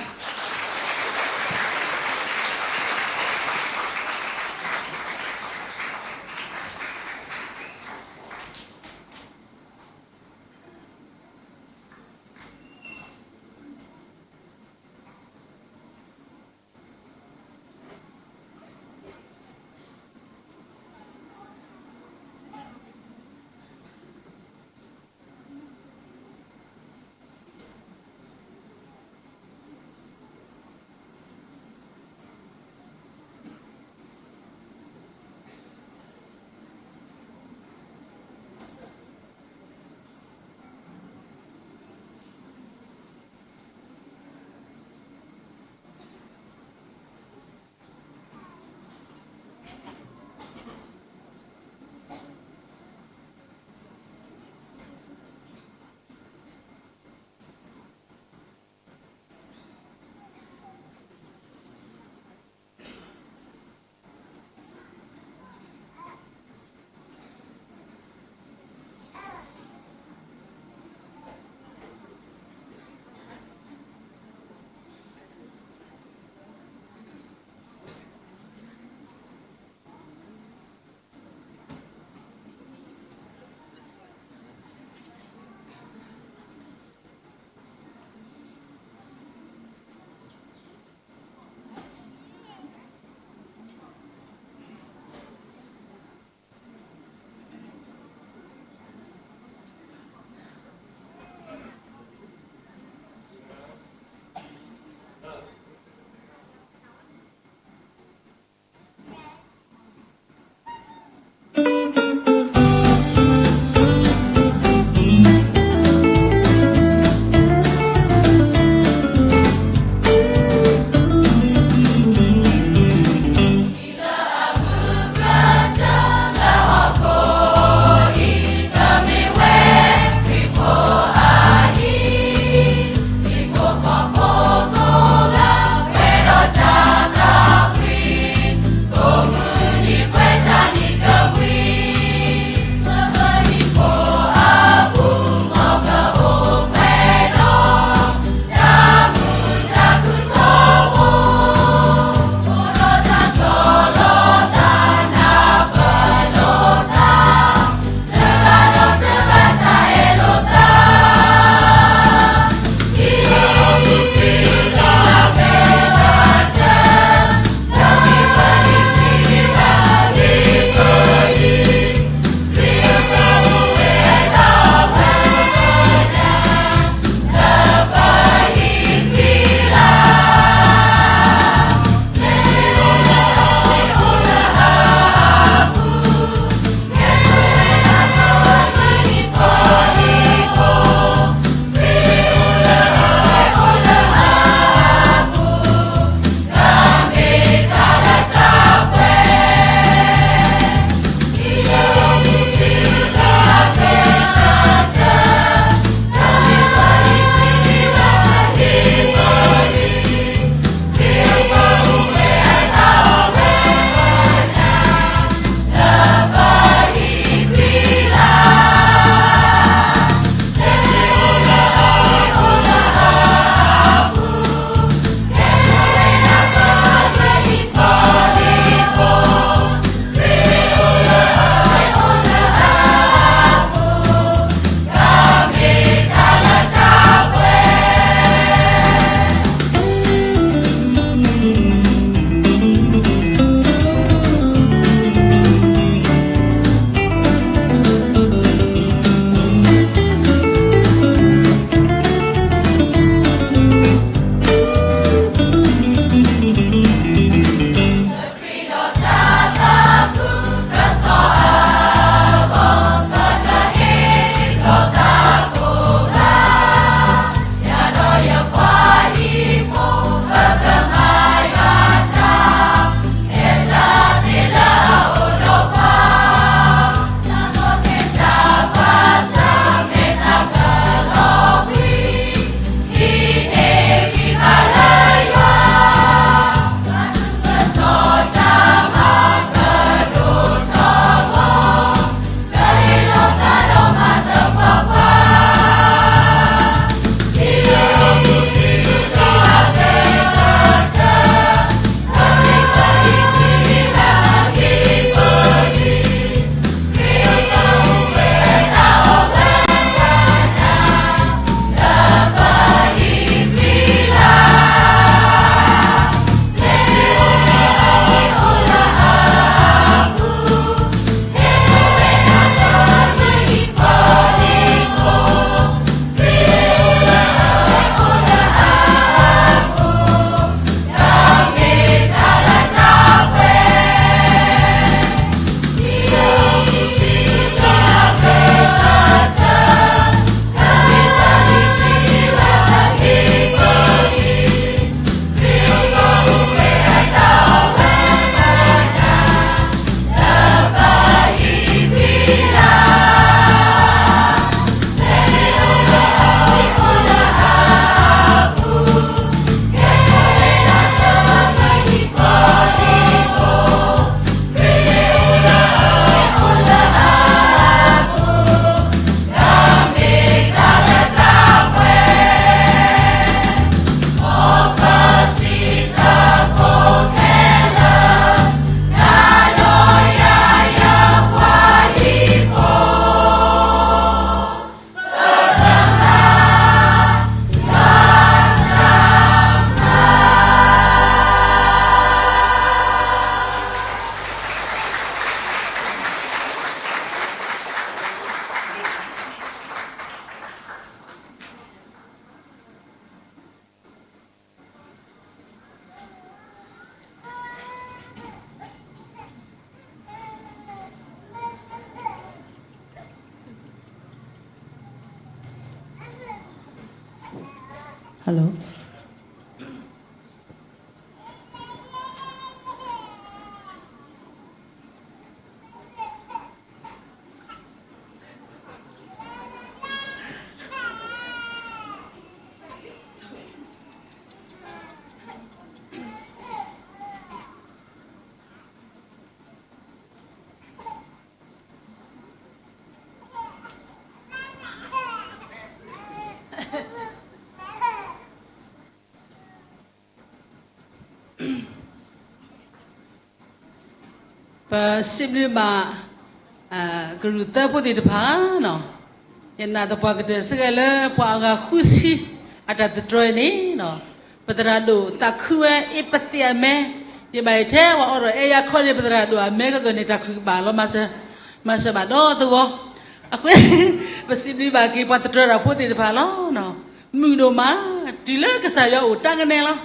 Hello. ပစံးဘျုးဘၣ် ကရူၢ်သၢဖိသ့ၣ်တဖၣ်, ယနာ်သပှၢ်ကတၢၢ်စ့ၢ်ကီးလၢပှၤအဂၤဃုဆံ အတၢ်သတြီၤအံၤန့ၣ်, ပသရၣ်ဒိၣ်သးခုဝဲ အ့ပသ့ၣ်အမဲ, ယဘၣ်ယထဲပှၤအိးထီၣ်အဲၣ်ယၤခီန့ၣ် ပသရၣ်ဒိၣ်အမဲကဂၢၢ်န့ၣ် တၢ်ခုၣ်ကဘၣ်လီၤ မၤစၢၤဘၣ်ဒီးသဝီ, အဃိ ပစံးဘျုးဘၣ်က့ၤပှၤသတြီၤတၢ်ဖိသ့ၣ်တဖၣ်လီၤ. မုာ်ဒိၣ်မး, တုၤလၢကစၢ်ယွၤအိၣ်တၢ်ကနဲလီၤ.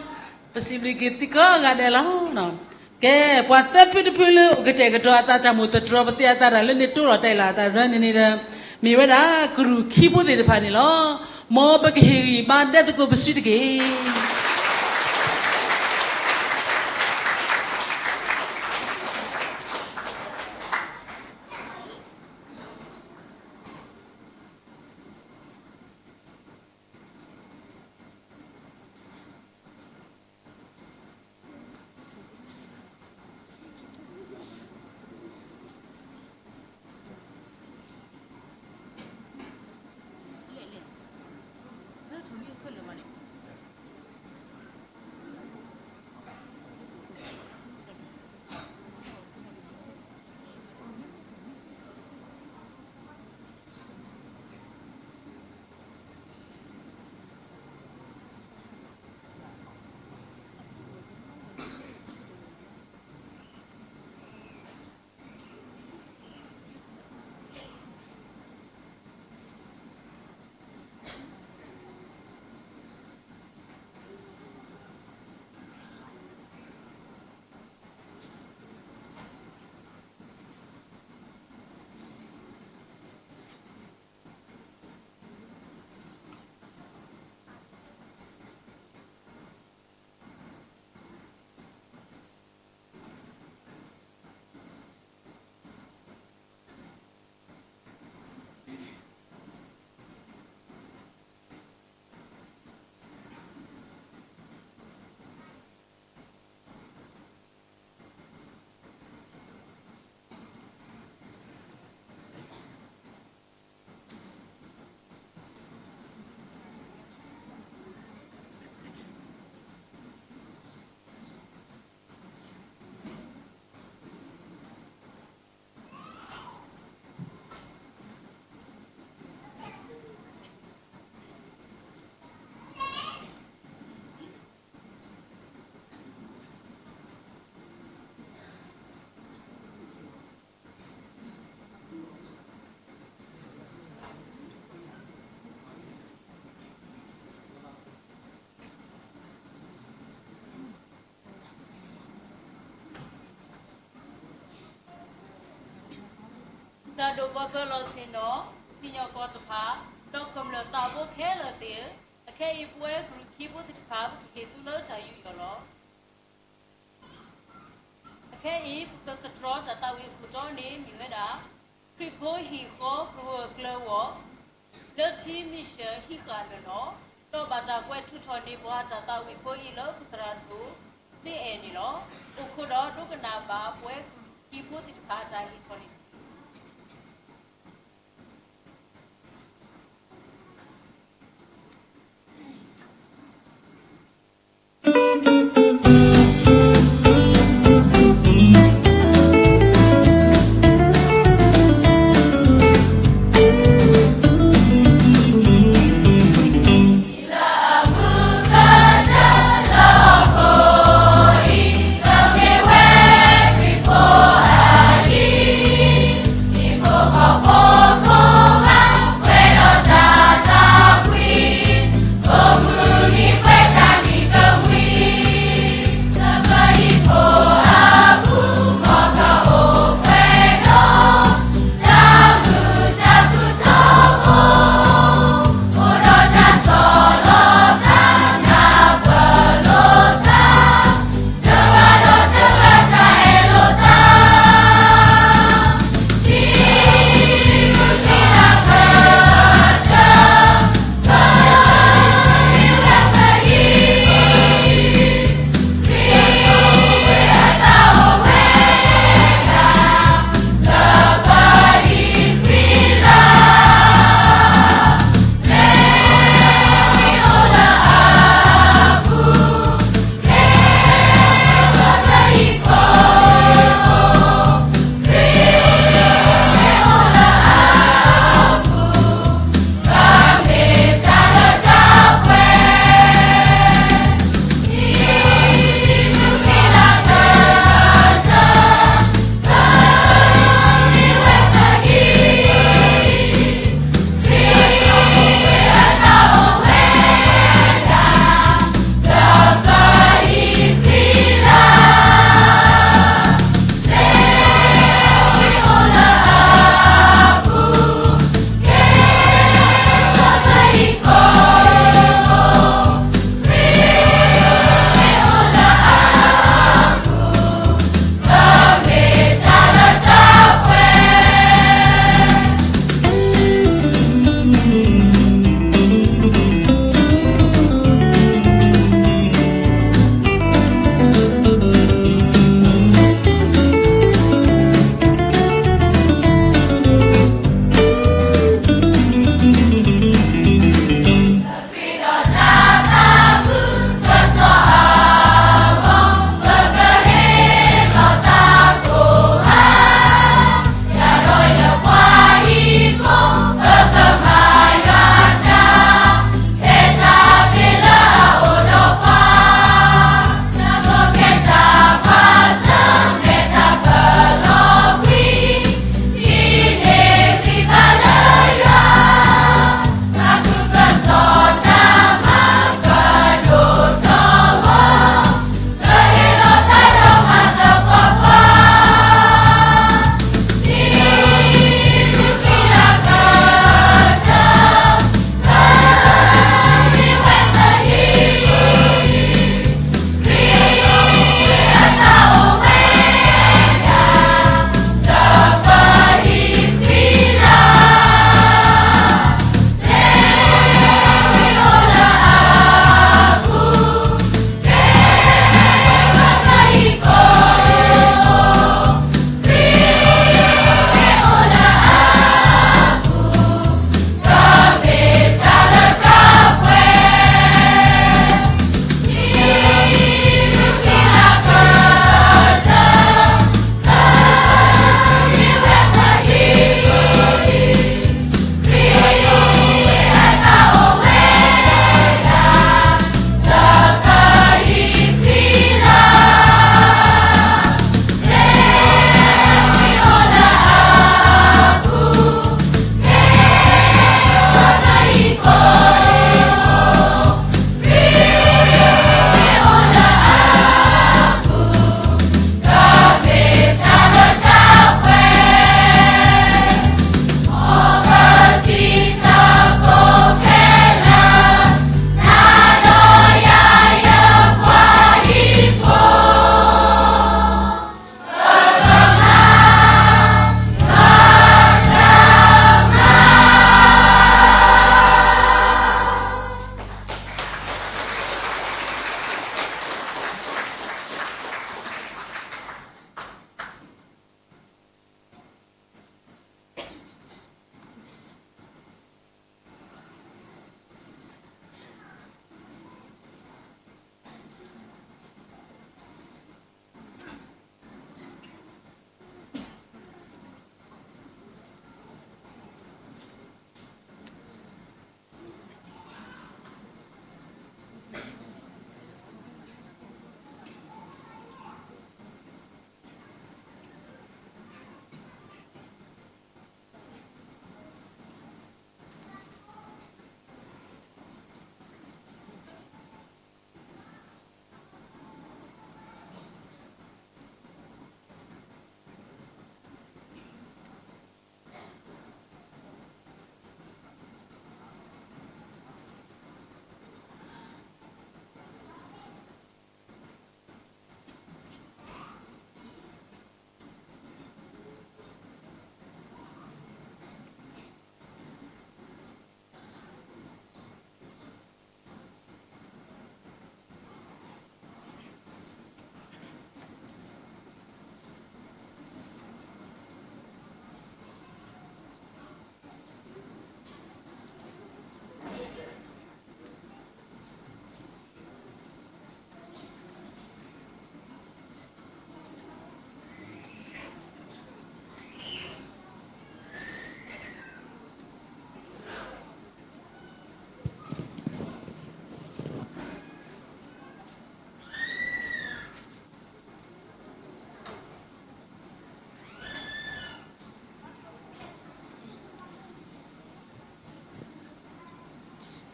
ပစံးဘျုးက့ၤသုကိးဂၤဒဲးလီၤ. ကဲ, ပှၤသၢဖုတဖုလၢအိၣ်ကတဲာ်ကတီၤအသးတၢ်မိၣ်သတြီၤ ပသ့အသးတၢ်မုာ်သတြီၤပသ့အသးတၢ်လၢန့ၣ်တိၢ်လီၤတဲာ်လီၤအသးတဖၣ်န့ၣ်ဒီး မ့ၢ်ဝဲဒၣ်ကရူၢ်ခံဖိသ့ၣ်တဖၣ်န့ၣ်လီၤ. မ်ပကဟ့ၣ်ဂံၢ်ဘါဒဲသကိးပစုတက့ၢ်.တၢ်ဒိၣ်ပှၤပၢၤလီၢ်ဆ့ၣ်နီၤ, စံၣ်ညီၣ်ကွီၢ်တဖၣ်, ဒီးကမျၢၢ်သးဘိခဲလၢာ်သ့ၣ်ဧၢ, အခဲအံၤပဝဲကရူၢ်ခံဖိသ့ၣ်တဖၣ် ပကဟ့ၣ်သုလၢတၢ်ယူးယီၣ်လီၤ. အခဲအံၤ ပကသတြီၤတၢ်သးဝံၣ်အခိၣ်တီန့ၣ်မ့ၢ်ဝဲဒၣ် ခရံာ်ဖိဟံၣ်ဃီကရူၢ်အကျၢၤအဂီၢ် လၢထံမ့ၢ်ဆၢဟံးဃာ်အလၢာ်လီၤ. ဒီးဘၣ်တၢ်ကွဲးထုးထီၣ်န့ၢ်ပှၤတၢ်သးဝံၣ်ဖိအံၤလၢပသရၣ်ဒိၣ်သ့အဲၣ်န့ၣ်လီၤ. အိၣ်ခိးဒီးဒိကနၣ်ဘၣ်ပဝဲကရူၢ်ခံဖိသ့ၣ်တဖၣ်အတၢ်ဟ့ၣ်ထီၣ်န့ၣ်တက့ၢ်.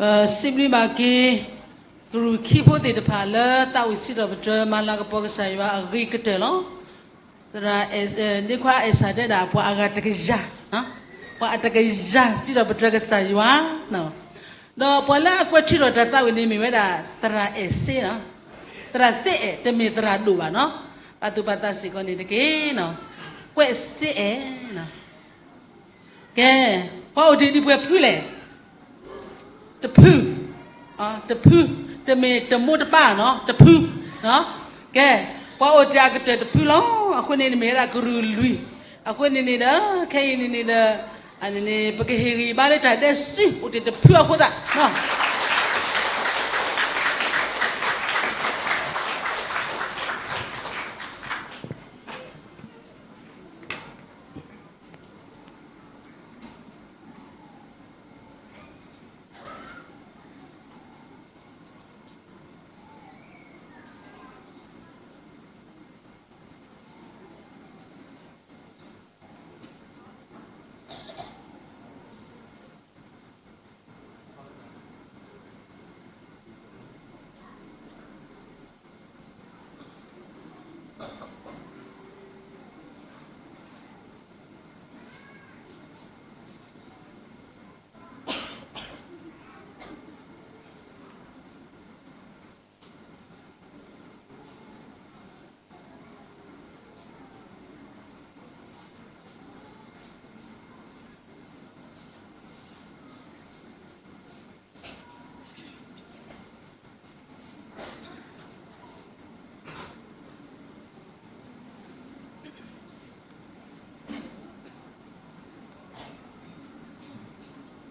ပစံးဘျုးဘၣ်က့ၤ ကရူၢ်ခံဖိသ့ၣ်တဖၣ်လၢသးဝံၣ်စံးထီၣ်ပတြၢၤမၤလၤကပီၤကစၢ်ယွၤအဂ့ၤကတၢၢ်လီၤ. သရၣ်အဲၣ်, အဲၣ်, န့ၣ်ခွါအဲၣ်စၢ်တဲဒၣ် ပှၤအဂၤတကယၤ, ပှၤအတကယၤစံးထီၣ်ပတြၢၤကစၢ်ယွၤ, ဒီးပှၤလၢအကွဲးထုးထီၣ်တၢ်သးဝံၣ်န့ၣ်မ့ၢ်ဝဲဒၣ် သရၣ်အဲၣ်စ့, သရၣ်စ့အဲၣ် တမ့ၢ်သရၣ်ဒိၣ်ဘၣ်နီၤ, ပာ်သူၣ်ပာ်သးစ့ၢ်ကီးန့ၣ်တက့ၢ်နီၤ, ကွဲးစ့အဲၣ် ကဲ, ပှၤအိၣ်တ့ၢ်ဒ်ပှဲၤဖုလဲၣ်, တဖု, တဖု, တမ့ၢ်တမိၢ်တပၢ်နီၤ, တဖု, ကဲ, ပှၤအိၣ်တ့ၢ်အကတၢၢ်တဖုလီၤ. အဃိန့ၣ်န့ၣ်မ့ၢ်ဝဲဒၣ်ကရူၢ်လွံၢ်, အဃိန့ၣ်န့ၣ်ဒီး ခဲအံၤန့ၣ်န့ၣ်ဒီး အန့ၣ်န့ၣ် ပကဟ့ၣ်ဂံၢ်ဘါလၢတၢ်ဒဲးစုအိၣ်တ့ၢ်တဖုအဃိသတး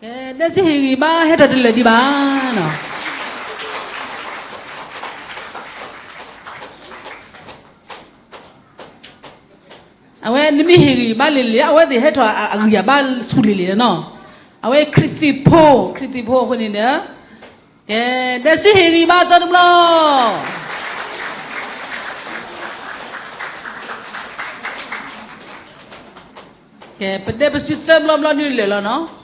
ကဲ, ဒဲးစုဟ့ၣ်ဂံၢ်ဘါဟဲထီၣ်တလၢာ်ဒံးဘၣ်နီၤ. အဝဲနမ့ၢ်ဟ့ၣ်ဂံၢ်ဘါလံာ်လံာ် အဝဲသ့ၣ်ဟဲထီၣ်အဂံၢ်အဘါဆူၣ်လံာ်လံာ်နီၤ. အဝဲခရံာ်သ့ၣ်ဖိ, ခရံာ်သ့ၣ်ဖိအဃိန့ၣ်ဒီး ကဲ, ဒဲးစုဟ့ၣ်ဂံၢ်ဘါသီတဘျီ. ကဲ, ပဒဲးပစုသၢဘျီဘျီဒုးလၢာ်လီၤနီၤ.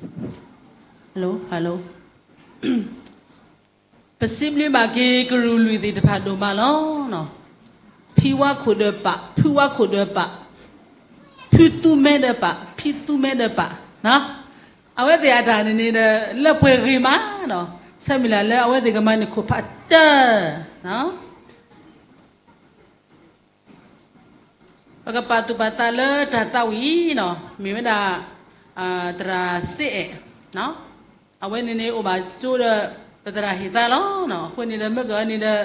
hello hello, ပစံးဘျုးဘၣ်က့ၤကရူၢ်လွံၢ်သ့ၣ်တဖၣ်ဒိၣ်မးလီၤ. ဖံဝါခိၣ်ဒီးပာ်, ဖုဝါခိၣ်ဒီးပာ်, ဖုသူမဲဒီးပာ်, ဖံသူမဲဒီးပာ်, အဝဲသ့ၣ်အတၢ်န့ၣ်န့ၣ်ဒီး လၢပှဲၤဂ့ၤမးနီၤ, ဆၢမုၢ်လၢ်လၢအဝဲသ့ၣ်ကမၤန့ၢ်ခိၣ်ဖးတၢၢ် ပကပာ်သူၣ်ပာ်သးလၢတၢ်သးဝံၣ်နီၤ, မ့ၢ်ဝဲဒၣ် သရၣ်စ့အဲၣ်, အဝဲန့ၣ်န့ၣ်အိၣ်ဘၣ်ကၠိဒီး ပသရၣ်ဟ့ၣ်သါလီၤ. အဃိန့ၣ်ဒီး မ့ၢ်ကအၢန့ၣ်ဒီး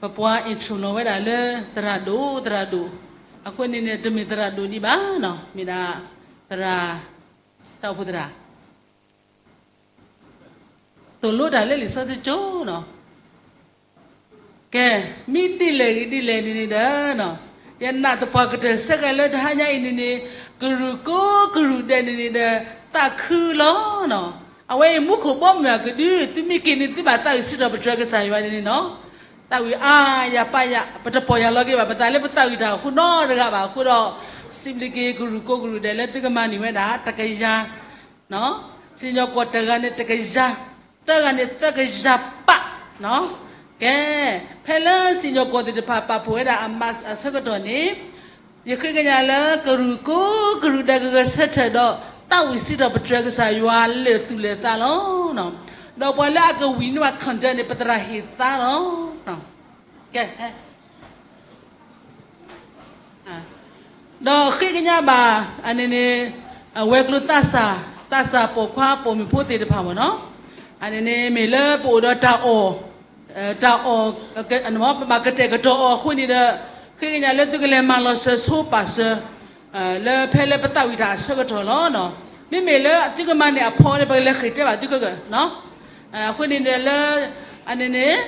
ပပှၤ intro လီၤဝဲဒၣ်လၢ သရၣ်ဒိၣ် သရၣ်ဒိၣ်, အဃိန့ၣ်န့ၣ် တမ့ၢ်သရၣ်ဒိၣ်ဒံးဘၣ်နီၤ, မ့ၢ်ဒၣ် သရၣ် တၢ်အိၣ်ဖှိၣ်သရၣ် သိၣ်လိတၢ်လၢလံာ်စီဆှံကၠိနီၤ. ကဲ, မ့ၢ်ဒ်လဲၣ်ဂ့ၤဒ်လဲၣ်န့ၣ်န့ၣ်ဒီး ယနာ်သပှၢ်ကတၢၢ်ဆၢက့ၤလၢတဟါညါအံၤန့ၣ်န့ၣ် ကရူၢ်ကိးကရူၢ်ဒဲးန့ၣ်န့ၣ်ဒီး သးခုလီၤ. အဝဲအံၤမူခိၣ်ဘီမုၢ်အကဒု သုမ့ၢ်က့ၤန့ၣ်သုဘၣ်သးဝံၣ်စံးထီၣ်ပတြၢၤကစၢ်ယွၤန့ၣ်နီၤ. သးဝံၣ်အါယၤပာ်ယၤ ပတပီၢ်ယၢ်လီၤက့ၤဘၣ် ပသးလၢပသးဝံၣ်တၢ်အဃိနီတဂၤဘၣ်အဃိဒီး စံးဘျုးက့ၤကရူၢ်ကိးကရူၢ်ဒဲးလၢသုကမၤန့ၢ်ဝဲဒၣ် တကယၤ စံၣ်ညီၣ်ကွီၢ်တဂၤန့ၣ်တကယၤ, သၢဂၤန့ၣ်သၢကယၤပာ်, ကဲ, ဖဲလၢစံၣ်ညီၣ်ကွီၢ်သ့ၣ်တဖၣ်ပာ်ဖှိၣ်ဝဲဒၣ်အမၤအဆၢကတီၢ်န့ၣ် ယဃ့ကညးလၢကရူၢ်ကိးကရူၢ်ဒဲးကဂဲၤဆၢထၢၣ်ဒီး သးဝံၣ်စံးထီၣ်ပတြၢၤကစၢ်ယွၤလၢာ်သူၣ်လၢာ်သးလီၤ. ဒီးပှၤလၢအကဝံၣ်န့ၢ်ဘၣ် content န့ၣ် ပသရၣ်ဟ့ၣ်သါလီၤ. ကဲ ဒီးဃ့ကညးဘၣ် အန့ၣ်န့ၣ် အဝဲၤကျိၤသးစၢ်, သးစၢ်ပိာ်ခွါပိာ်မုၣ်ဖိသ့ၣ်တဖၣ်မ့ၢ်နီၤ, အန့ၣ်န့ၣ်မ့ၢ်လၢပအိၣ်ဒီးတၢ်အီၣ်, တၢ်အီၣ်, ပဘၣ်ကတဲာ်ကတီၤအီၤအဃိန့ၣ်ဒီး ဃ့ကညးလၢသုကလဲၤမၤလီၤစၢၤဆိပာ်စၢၤ လၢဖဲလၢပသးဝံၣ်တၢ်အဆၢကတီၢ်လီၤ. မ့မ့ၢ်လၢသုကမၤန့ၢ်အဖီန့ၣ် ပကလဲၤဃ့ၢ်တဲဘၣ်သုကဂၢၢ် အဃိန့ၣ်ဒီးလၢ အန့ၣ်န့ၣ်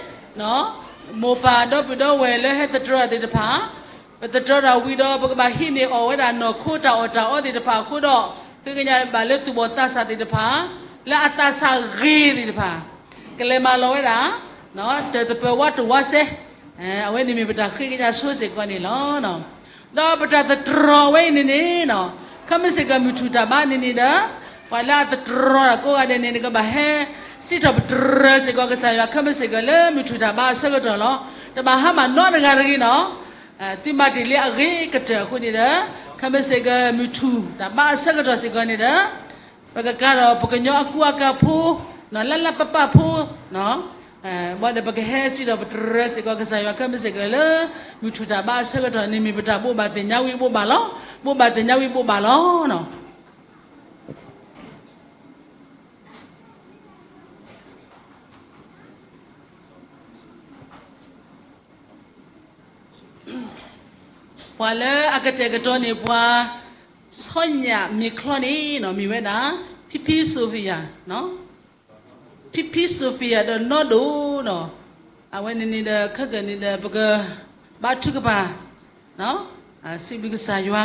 မိၢ်ပၢ်ဒီပုၢ်ဒီဝဲၢ်လၢဟဲသတြီၤသ့ၣ်တဖၣ်, ပသတြီၤတၢ်ဝံၤဒီး ပကဘၣ်ဟံးန့ၢ်အီၣ်ဝဲဒၣ်နီၢ်ခိတၢ်အီၣ်တၢ်အီသ့ၣ်တဖၣ်အဃိဒီး ဃ့ကညးဘၣ်လၢသူၣ်ဘီၣ်သးစၢ်သ့ၣ်တဖၣ် လၢအသးစၢ်ဂ့ၤသ့ၣ်တဖၣ် ကလဲၤမၤလီၤဝဲဒၣ် တၢ်သပၢၤဝးတဝးစဲ အဝဲန့ၣ်မ့ၢ်ပတၢ်ဃ့ကညးဆိစ့ၢ်ကီးန့ၣ်လီၤ. ဒီးပတၢ်သတြီၤဝဲအံၤန့ၣ်န့ၣ် ခဲမုၢ်စ့ၢ်ကီးမုၢ်ထူၣ်တၢ်ဘါန့ၣ်န့ၣ်ဒီး ပှၤလၢအသတြီၤတၢ်ကိးဂၤဒဲးန့ၣ် နကဘၣ်ဟဲစံးထီၣ်ပတြၢၤစ့ၢ်ကီးကစၢ်ယွၤ ခဲမုၢ်စ့ၢ်ကီးလၢမုၢ်ထူၣ်တၢ်ဘါအဆၢကတီၢ်လီၤ. တဘၣ်ဟါမၢ်နီတဂၤတဂ့ၤနီၤ. သုမၤတ့ၢ်လံအဂ့ၤကတၢၢ်အဃိန့ၣ်ဒီး ခဲမုၢ်စ့ၢ်ကီးမုၢ်ထူၣ်တၢ်ဘါအဆၢကတီၢ်စ့ၢ်ကီးန့ၣ်ဒီး ပကကၤဒီးပကညီအကူအကၤဖိ လၢလၢပပၢ်ဖိ ဘၣ်ဒီးပကဟဲစံးထီၣ်ပတြၢၤစ့ၢ်ကီးကစၢ်ယွၤခဲမုၢ်စ့ၢ်ကီးလၢ မုၢ်ထူၣ်တၢ်ဘါအဆၢကတီၢ်န့ၣ်မ့ၢ်ပတၢ်ဘိးဘၣ်သ့ၣ်ညါဝံၤဘိးဘၣ်လီၤ. ဘိးဘၣ်သ့ၣ်ညါဝံၤဘိးဘၣ်လီၤ. ပှၤလၢအကတဲာ်ကတီၤန့ၢ်ပှၤ ဆီညၣ်မ့ၤချီန့ၣ်နီၤ မ့ၢ်ဝဲဒၣ် ဖံဖံ Sophia, ဖံဖံ Sophia ဒီးနီၢ်ဒိၣ်နီၤ, အဝဲန့ၣ်န့ၣ်ဒီး ခဲကနံၣ်န့ၣ်ဒီး ပကဘါထုကဖၣ် စံးဘျုးကစၢ်ယွၤ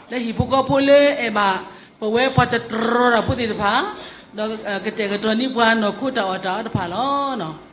လၢဟံၣ်ဖိဃီဖိလၢအဲၣ်ဘၣ် ပဝဲပှၤသတြီၤတၢ်ဖိသ့ၣ်တဖၣ် ဒီးကတဲာ်ကတီၤန့ၢ်ပှၤနီၢ်ခိတၢ်အီၣ်တၢ်အီတဖၣ်လီၤ.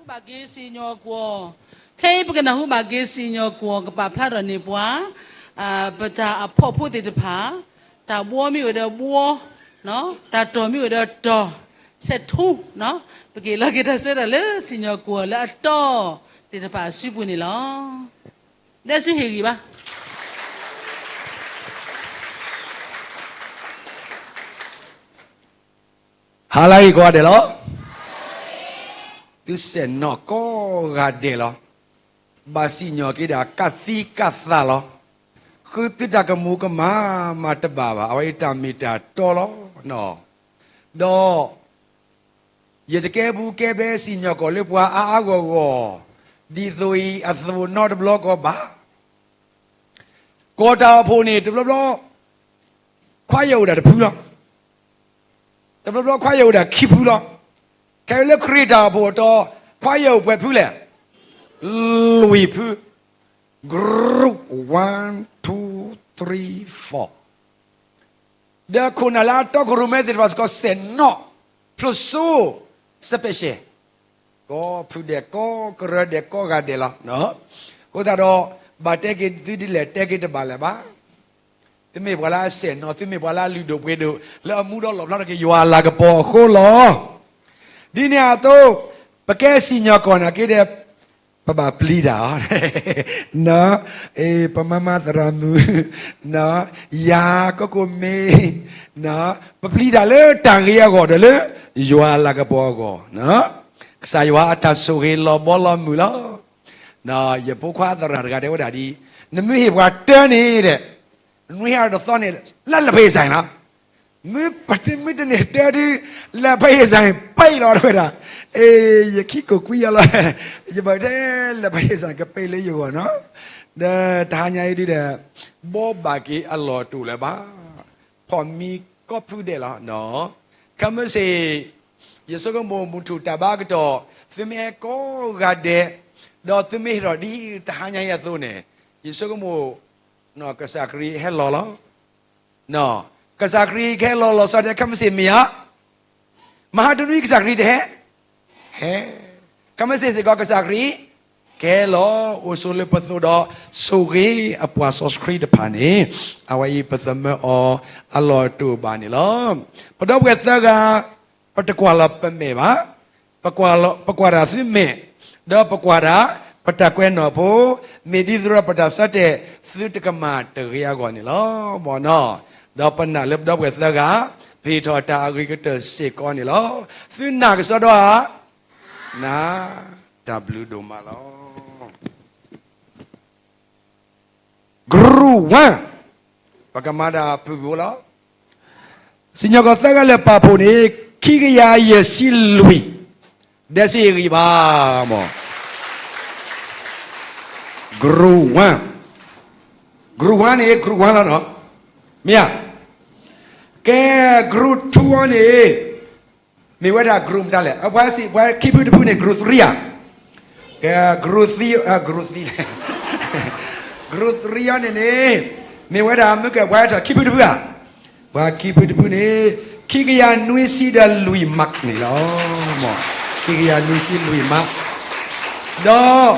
ပကနၢ်ဟူဘၣ်က့ၤစံၣ်ညီၣ်ကွီၢ်, ခဲအံၤပကနၢ်ဟူဘၣ်က့ၤစံၣ်ညီၣ်ကွီၢ် ကပာ်ဖျါထီၣ်န့ၢ်ပှၤ ပတၢ်အဖီၣ်ဖိသ့ၣ်တဖၣ်, တၢ်ဘှီမ့ၢ်အိၣ်ဒီးဘှီ, တၢ်တီၢ်မ့ၢ်အိၣ်ဒီးတီၢ်, ဆဲးထူ, ပက့ၤလီၤက့ၤတၢ်ဆၢကတီၢ်လၢစံၣ်ညီၣ်ကွီၢ်လၢအတီၢ်သ့ၣ်တဖၣ်အစုပူၤန့ၣ်လီၤ. ဒီးဆူဟ့ၣ်ဂံၢ်ဘၣ် ဟါလၢအဂ့ၤကိးဂၤဒဲးလီၤ. သုစဲးနီၣ်ကိးဂၤဒဲးလီၤ. ဘၣ်စံၣ်ညီၣ်က့ၤဒၣ်ကသံကသးလီၤ. ဃုသုတၢ်ကမူၤကမၣ်မၤတဘၣ်ဘၣ်, အဝဲအံၤတၢ်မ့ၢ်တၢ်တီလီၤ. ဒီး ယတကဲဘၣ်ကဲဘဲစံၣ်ညီၣ်ကွီၢ်လၢပှၤအါအါဂီၢ်ဂီၢ် ဒ်သိးအံၤအသိးနီတဘျီကီးဘၣ်. ကီၢ်တၢ်အိၣ်ဖှိၣ်န့ၣ် တဘျီဘျီ ခွါယၢ်အိၣ်ဒၣ်တဖုလီၤ. တဘျီဘျီခွါယၢ်အိၣ်ဒၣ်ခံဖုလီၤ. ခဲအံၤလၢခရံာ်တၢ်အိၣ်ဖှိၣ်အတီၢ် ခွါယၢ်အိၣ်ပှဲၤဖုလဲၣ်. လွံၢ်ဖု. Group one, two, three, four. ဒီးခိၣ်နၢ်လၢအတီခိၣ်ရိၣ်မဲသ့ၣ်တဖၣ်စ့ၢ်ကီးစဲးနီၣ် ဖျိးစိ special ကိးဖုဒဲး ကိးကရၢဒဲး ကိးဂၤဒဲးလီၤ. အဃိသတးဒီး ဘၣ်တဲက့ၤသုဒ်လဲၣ် တဲက့ၤတဘၣ်လၢၤဘၣ်. သုမ့ၢ်ပှၤလၢအစဲးနီၣ်, သုမ့ၢ်ပှၤလၢအလုၢ်ဒိၣ်ပှ့ၤဒိၣ် လၢအမူဒီးလီၣ်ဖျါထီၣ်က့ၤယွၤအလၤကပီၤအဃိလီၤ. ဒ်န့ၣ်အသိး ပကဲစံၣ်ညီၣ်ကွီၢ်နာ်က့ဒီး ပဘၣ်ပျံၤတၢ်အီၤ ပမါမါသရၣ်မုၣ်, ယၤကိးကိးမ့ၢ်, ပပျံၤတၢ်လၢတၢ်ဂ့ၤအဂီၢ်ဒီးလၢ ယွၤအလၤကပီၤအဂီၢ်, ကစၢ်ယွၤအတၢ်ဆိၣ်ဂ့ၤလီၤဘီလီၤမုၢ်လီၤ. ယဖိခွါသရၣ်တဂၤတဲဝဲဒၣ်ဒ်အံၤ, နမ့ၢ်ဟ့ၣ်ပှၤတၢန့ၣ်ဒီး နွံဟါတသီန့ၣ် လၢလၢၢ်ဖဲအ့ၣ်စၣ်န့ၣ်လီၤ. မ့ၢ်ပတမ့ၢ်တန့ၢ်တၢဒုး လၢၢ်ဖဲအ့ၣ်စၣ်န့ၣ် ပံးလီၤတဲဝဲဒၣ်, အ့ ယခံကိးကွံာ်ယၤလီၤ, ယဘၣ်တဲလၢၢ်ဖဲအ့ၣ်စၣ်ကပံးလၢယဂီၢ်နီၤ, ဒီးတဟါညါအံၤဒုးဒီး ဘီဘၣ်က့ၤအလီၢ်တအိၣ်လၢၤဘၣ်, ဖီၣ်မံကီၢ်ဖုဒဲးလီၤ. ခဲမုၢ်ဆ့ၣ် ယဆိကမိၣ်မုၢ်ထူၣ်တၢ်ဘါကတီၢ် သုမ့ၢ်ဟဲကိးဂၤဒဲး, ဒီးသုမ့ၢ်ဟ့ၣ်ထီၣ်ဒ်တဟါညါအံၤအသိးန့ၣ်, ယဆိကမိၣ် ကစၢ်ခရံာ်ဟဲလီၤလီၤ. ကစၢ်ခရံာ်ကဟဲလီၤလီၤဆီဒၣ်ထဲခဲမုၢ်ဆ့ၣ်မ့ၢ်ဧါ. မဟါတနွံကစၢ်ခရံာ်တဟဲ, ဟဲ, ခဲမုၢ်ဆ့ၣ်စ့ၢ်ကီးကစၢ်ခရံာ် ကဟဲလီၤအိၣ်ဆိးလၢပသိးဒီး ဆိၣ်ဂ့ၤအပှၤစီဆှံတဖၣ်န့ၣ်, အဝဲအံၤပသမၢအီၤအလီၢ်တအိၣ်ဘၣ်န့ၣ်လီၤ. ပဒီပုၢ်ဝဲၢ်သၢဂၤ ပတကွၢ်လီၤပမဲာ်ဘၣ်, ပကွၢ်တၢ်သုမဲာ်, ဒီးပကွၢ်တၢ် ပတၢ်ကွဲးနီၣ်ဖိ, မ့ၢ်ဒ်သိးဒီးပတၢ်ဆၢတဲာ် သုတကမၣ်တဂ့ၤအဂီၢ်န့ၣ်လီၤ. မ်နီၤ, ဒီးပနာ်လၢပဒီပုၢ်ဝဲၢ်သၢဂၤ ပဟ့ၣ်ထီၣ်တၢ်အဂ့ၤကတၢၢ်စ့ၢ်ကီးန့ၣ်လီၤ. သုနာ်ကစီဒီဧါ, နာ်, တၢ်ဘျုးဒိၣ်မးလီၤ. Group one, ပကမၤဒၣ်ဖုၣ်ဂီၤလီၤ. စံၣ်ညီၣ်ကွီၢ်သၢဂၤလၢပာ်ဖှိၣ်န့ၣ် ခံကယၤယဲၢ်ဆံလွံၢ်, ဒဲစ့ၣ်ဂံၢ်ဘါ, မ်, Group one, Group one န့ၣ် Group one လီၤနီၤ, မ့ၢ်ဧါ. ကဲ Group two အီၤန့ၣ် မ့ၢ်ဝဲဒၣ် group မတၤလဲၣ်, အပှၤစံး ပှၤခံဖုတဖုန့ၣ် group three ဧါ. ကဲ group three, group three လဲၣ်, group three အီၤန့ၣ်န့ၣ် မ့ၢ်ဝဲဒၣ် မ့ၢ်ကဲ ပှၤထီၣ်ခံဖုတဖုဧါ. ပှၤခံဖုတဖုန့ၣ် ခံကယၤနွံဆံဒီးလွံၢ် mark န့ၣ်လီၤ. မ်, ခံကယၤနွံဆံလွံၢ် mark. ဒီး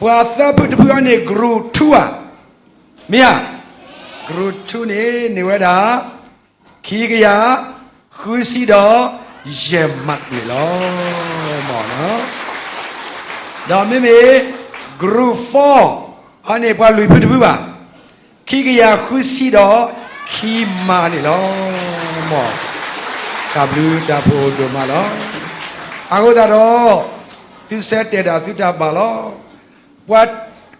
ပှၤသၢဖုတဖုအီၤန့ၣ် group two ဧါ. မ့ၢ်ဧါ. Group two န့ၣ် န့ၢ်ဝဲဒၣ် ခံကယၤ ဃုဆံဒီး ယဲၢ် mark န့ၣ်လီၤ. မ်, ဒီးမ့မ့ၢ် group four အီၤန့ၣ် ပှၤလွံၢ်ဖုတဖုဘၣ်, ခံကယၤဃုဆံဒီး ခံ mark န့ၣ်လီၤ. မ်, တၢ်ဘျုးတၢ်ဖှိၣ်ဒိၣ်မးလီၤ. အဃိသတးဒီး သုဆၢတဲာ်ဒၣ်သုတၢ်ဘၣ်လီၤ. ပှၤ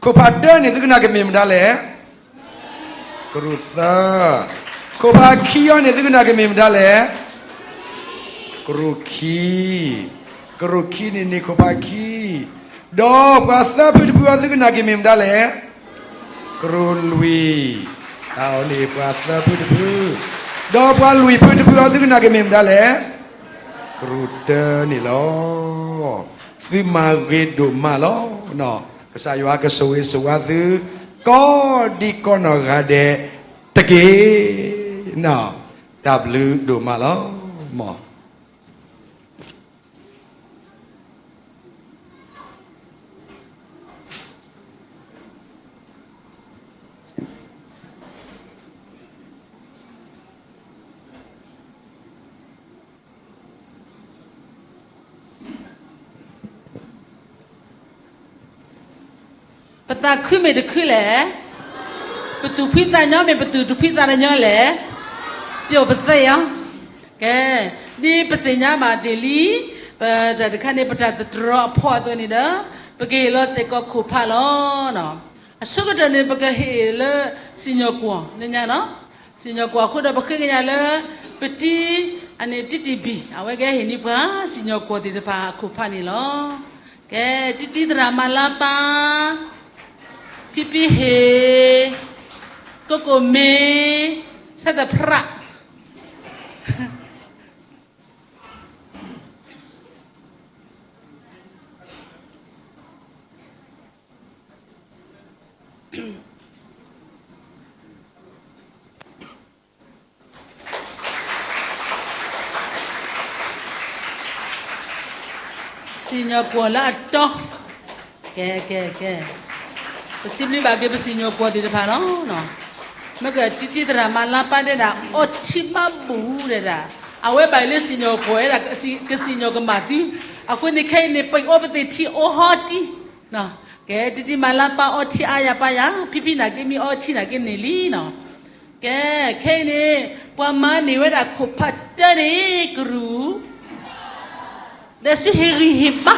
ခိၣ်ဖးတၢန့ၣ် သုကနၣ်က့ၤမ့ၢ်မတၤလဲၣ်. Group သၢ. ခိၣ်ဖးခံအီၤန့ၣ် သုကနၣ်က့ၤမ့ၢ်မတၤလဲၣ်. Group ခံ. Group ခံန့ၣ်န့ၣ် ခိၣ်ဖးခံ, ဒီးပှၤသၢဖုတဖုအီၤ သုကနၣ်က့ၤမ့ၢ်မတၤလဲၣ်. Group လွံၢ်. အန့ၣ်ပှၤသၢဖုတဖု, ဒီးပှၤလွံၢ်ဖုတဖုအီၤ သုကနၣ်က့ၤမ့ၢ်မတၤလဲၣ်. Group တၢန့ၣ်လီၤ. သုမၤဂ့ၤဒိၣ်မးလီၤ. ကစၢ်ယွၤကဆိၣ်ဂ့ၤဆိၣ်ဝါသု ကိးဒံကိးနီၢ်ဂၤဒဲးတက့ၢ်. တၢ်ဘျုးဒိၣ်မးလီၤ. မ်. ပသးခုမ့ၢ်တခုလဲၣ်, ပသူၣ်ဖှံသးညီမ့ၢ်ပသူၣ်တဖှံသးတညီလဲၣ်, ပျီပသဲအီၤ. ကဲ, ဒ်ပသ့ၣ်ညါဘၣ်တ့ၢ်လံ, ပတၢ်တခါန့ၣ် ပတၢ်သတြီၤအဖီအသိးန့ၣ်ဒီး, ပကဟ့ၣ်လီၤစ့ၢ်ကီးခိၣ်ဖးလီၤ. အဆိကတၢၢ်န့ၣ် ပကဟ့ၣ်လၢစံၣ်ညီၣ်ကွီၢ်လၢညါနီၤ. စံၣ်ညီၣ်ကွီၢ်အဃိဒီး ပဃ့ကညးလၢ ပတံၤ အန့ၣ် တံတံဘံၣ် အဝဲကဟဲဟ့ၣ်န့ၢ်ပှၤ စံၣ်ညီၣ်ကွီၢ်သ့ၣ်တဖၣ်အခိၣ်ဖးန့ၣ်လီၤ. ကဲ, တံတံသရၣ်မၤလါပၢ်, ဖံဖံဟ့ၣ်, ကိကိၣ်မ့, ဆဲသဖရၣ် စံၣ်ညီၣ်ကွီၢ်လၢအတီ, ကဲ, ကဲ, ကဲ, ပစံးဘျုးဘၣ်က့ၤပစံၣ်ညီၣ်ကွီၢ်သ့ၣ်တဖၣ်လီၤ. မ့ၢ်ကတံတံသရၣ်မၤလါပၢ်တဲဒၣ် အီထံမၤဘူၣ်တဲဒၣ်, အဝဲဘၣ်လၢစံၣ်ညီၣ်ကွီၢ်ဝဲဒၣ် ကစံၣ်ညီၣ်ကမၣ်သု, အဃိန့ၣ်ခဲအံၤန့ၣ် ပအိၣ်ပသ့ၣ်ထံအိၣ်ဟီတံၢ် ကဲ, တံတံမၤလါပၢ်အီထံအါယၤပာ်ယၤ, ဖံဖံနာ်က့မ့ၢ်အီထံနာ်က့န့ၣ်လံနီၤ. ကဲ, ခဲအံၤန့ၣ် ပှၤမၤန့ၢ်ဝဲဒၣ်ခိၣ်ဖးတၢန့ၣ် ကရူၢ်, ဒီးစူဟ့ၣ်ဂံၢ်ဟ့ၣ်ဘါ,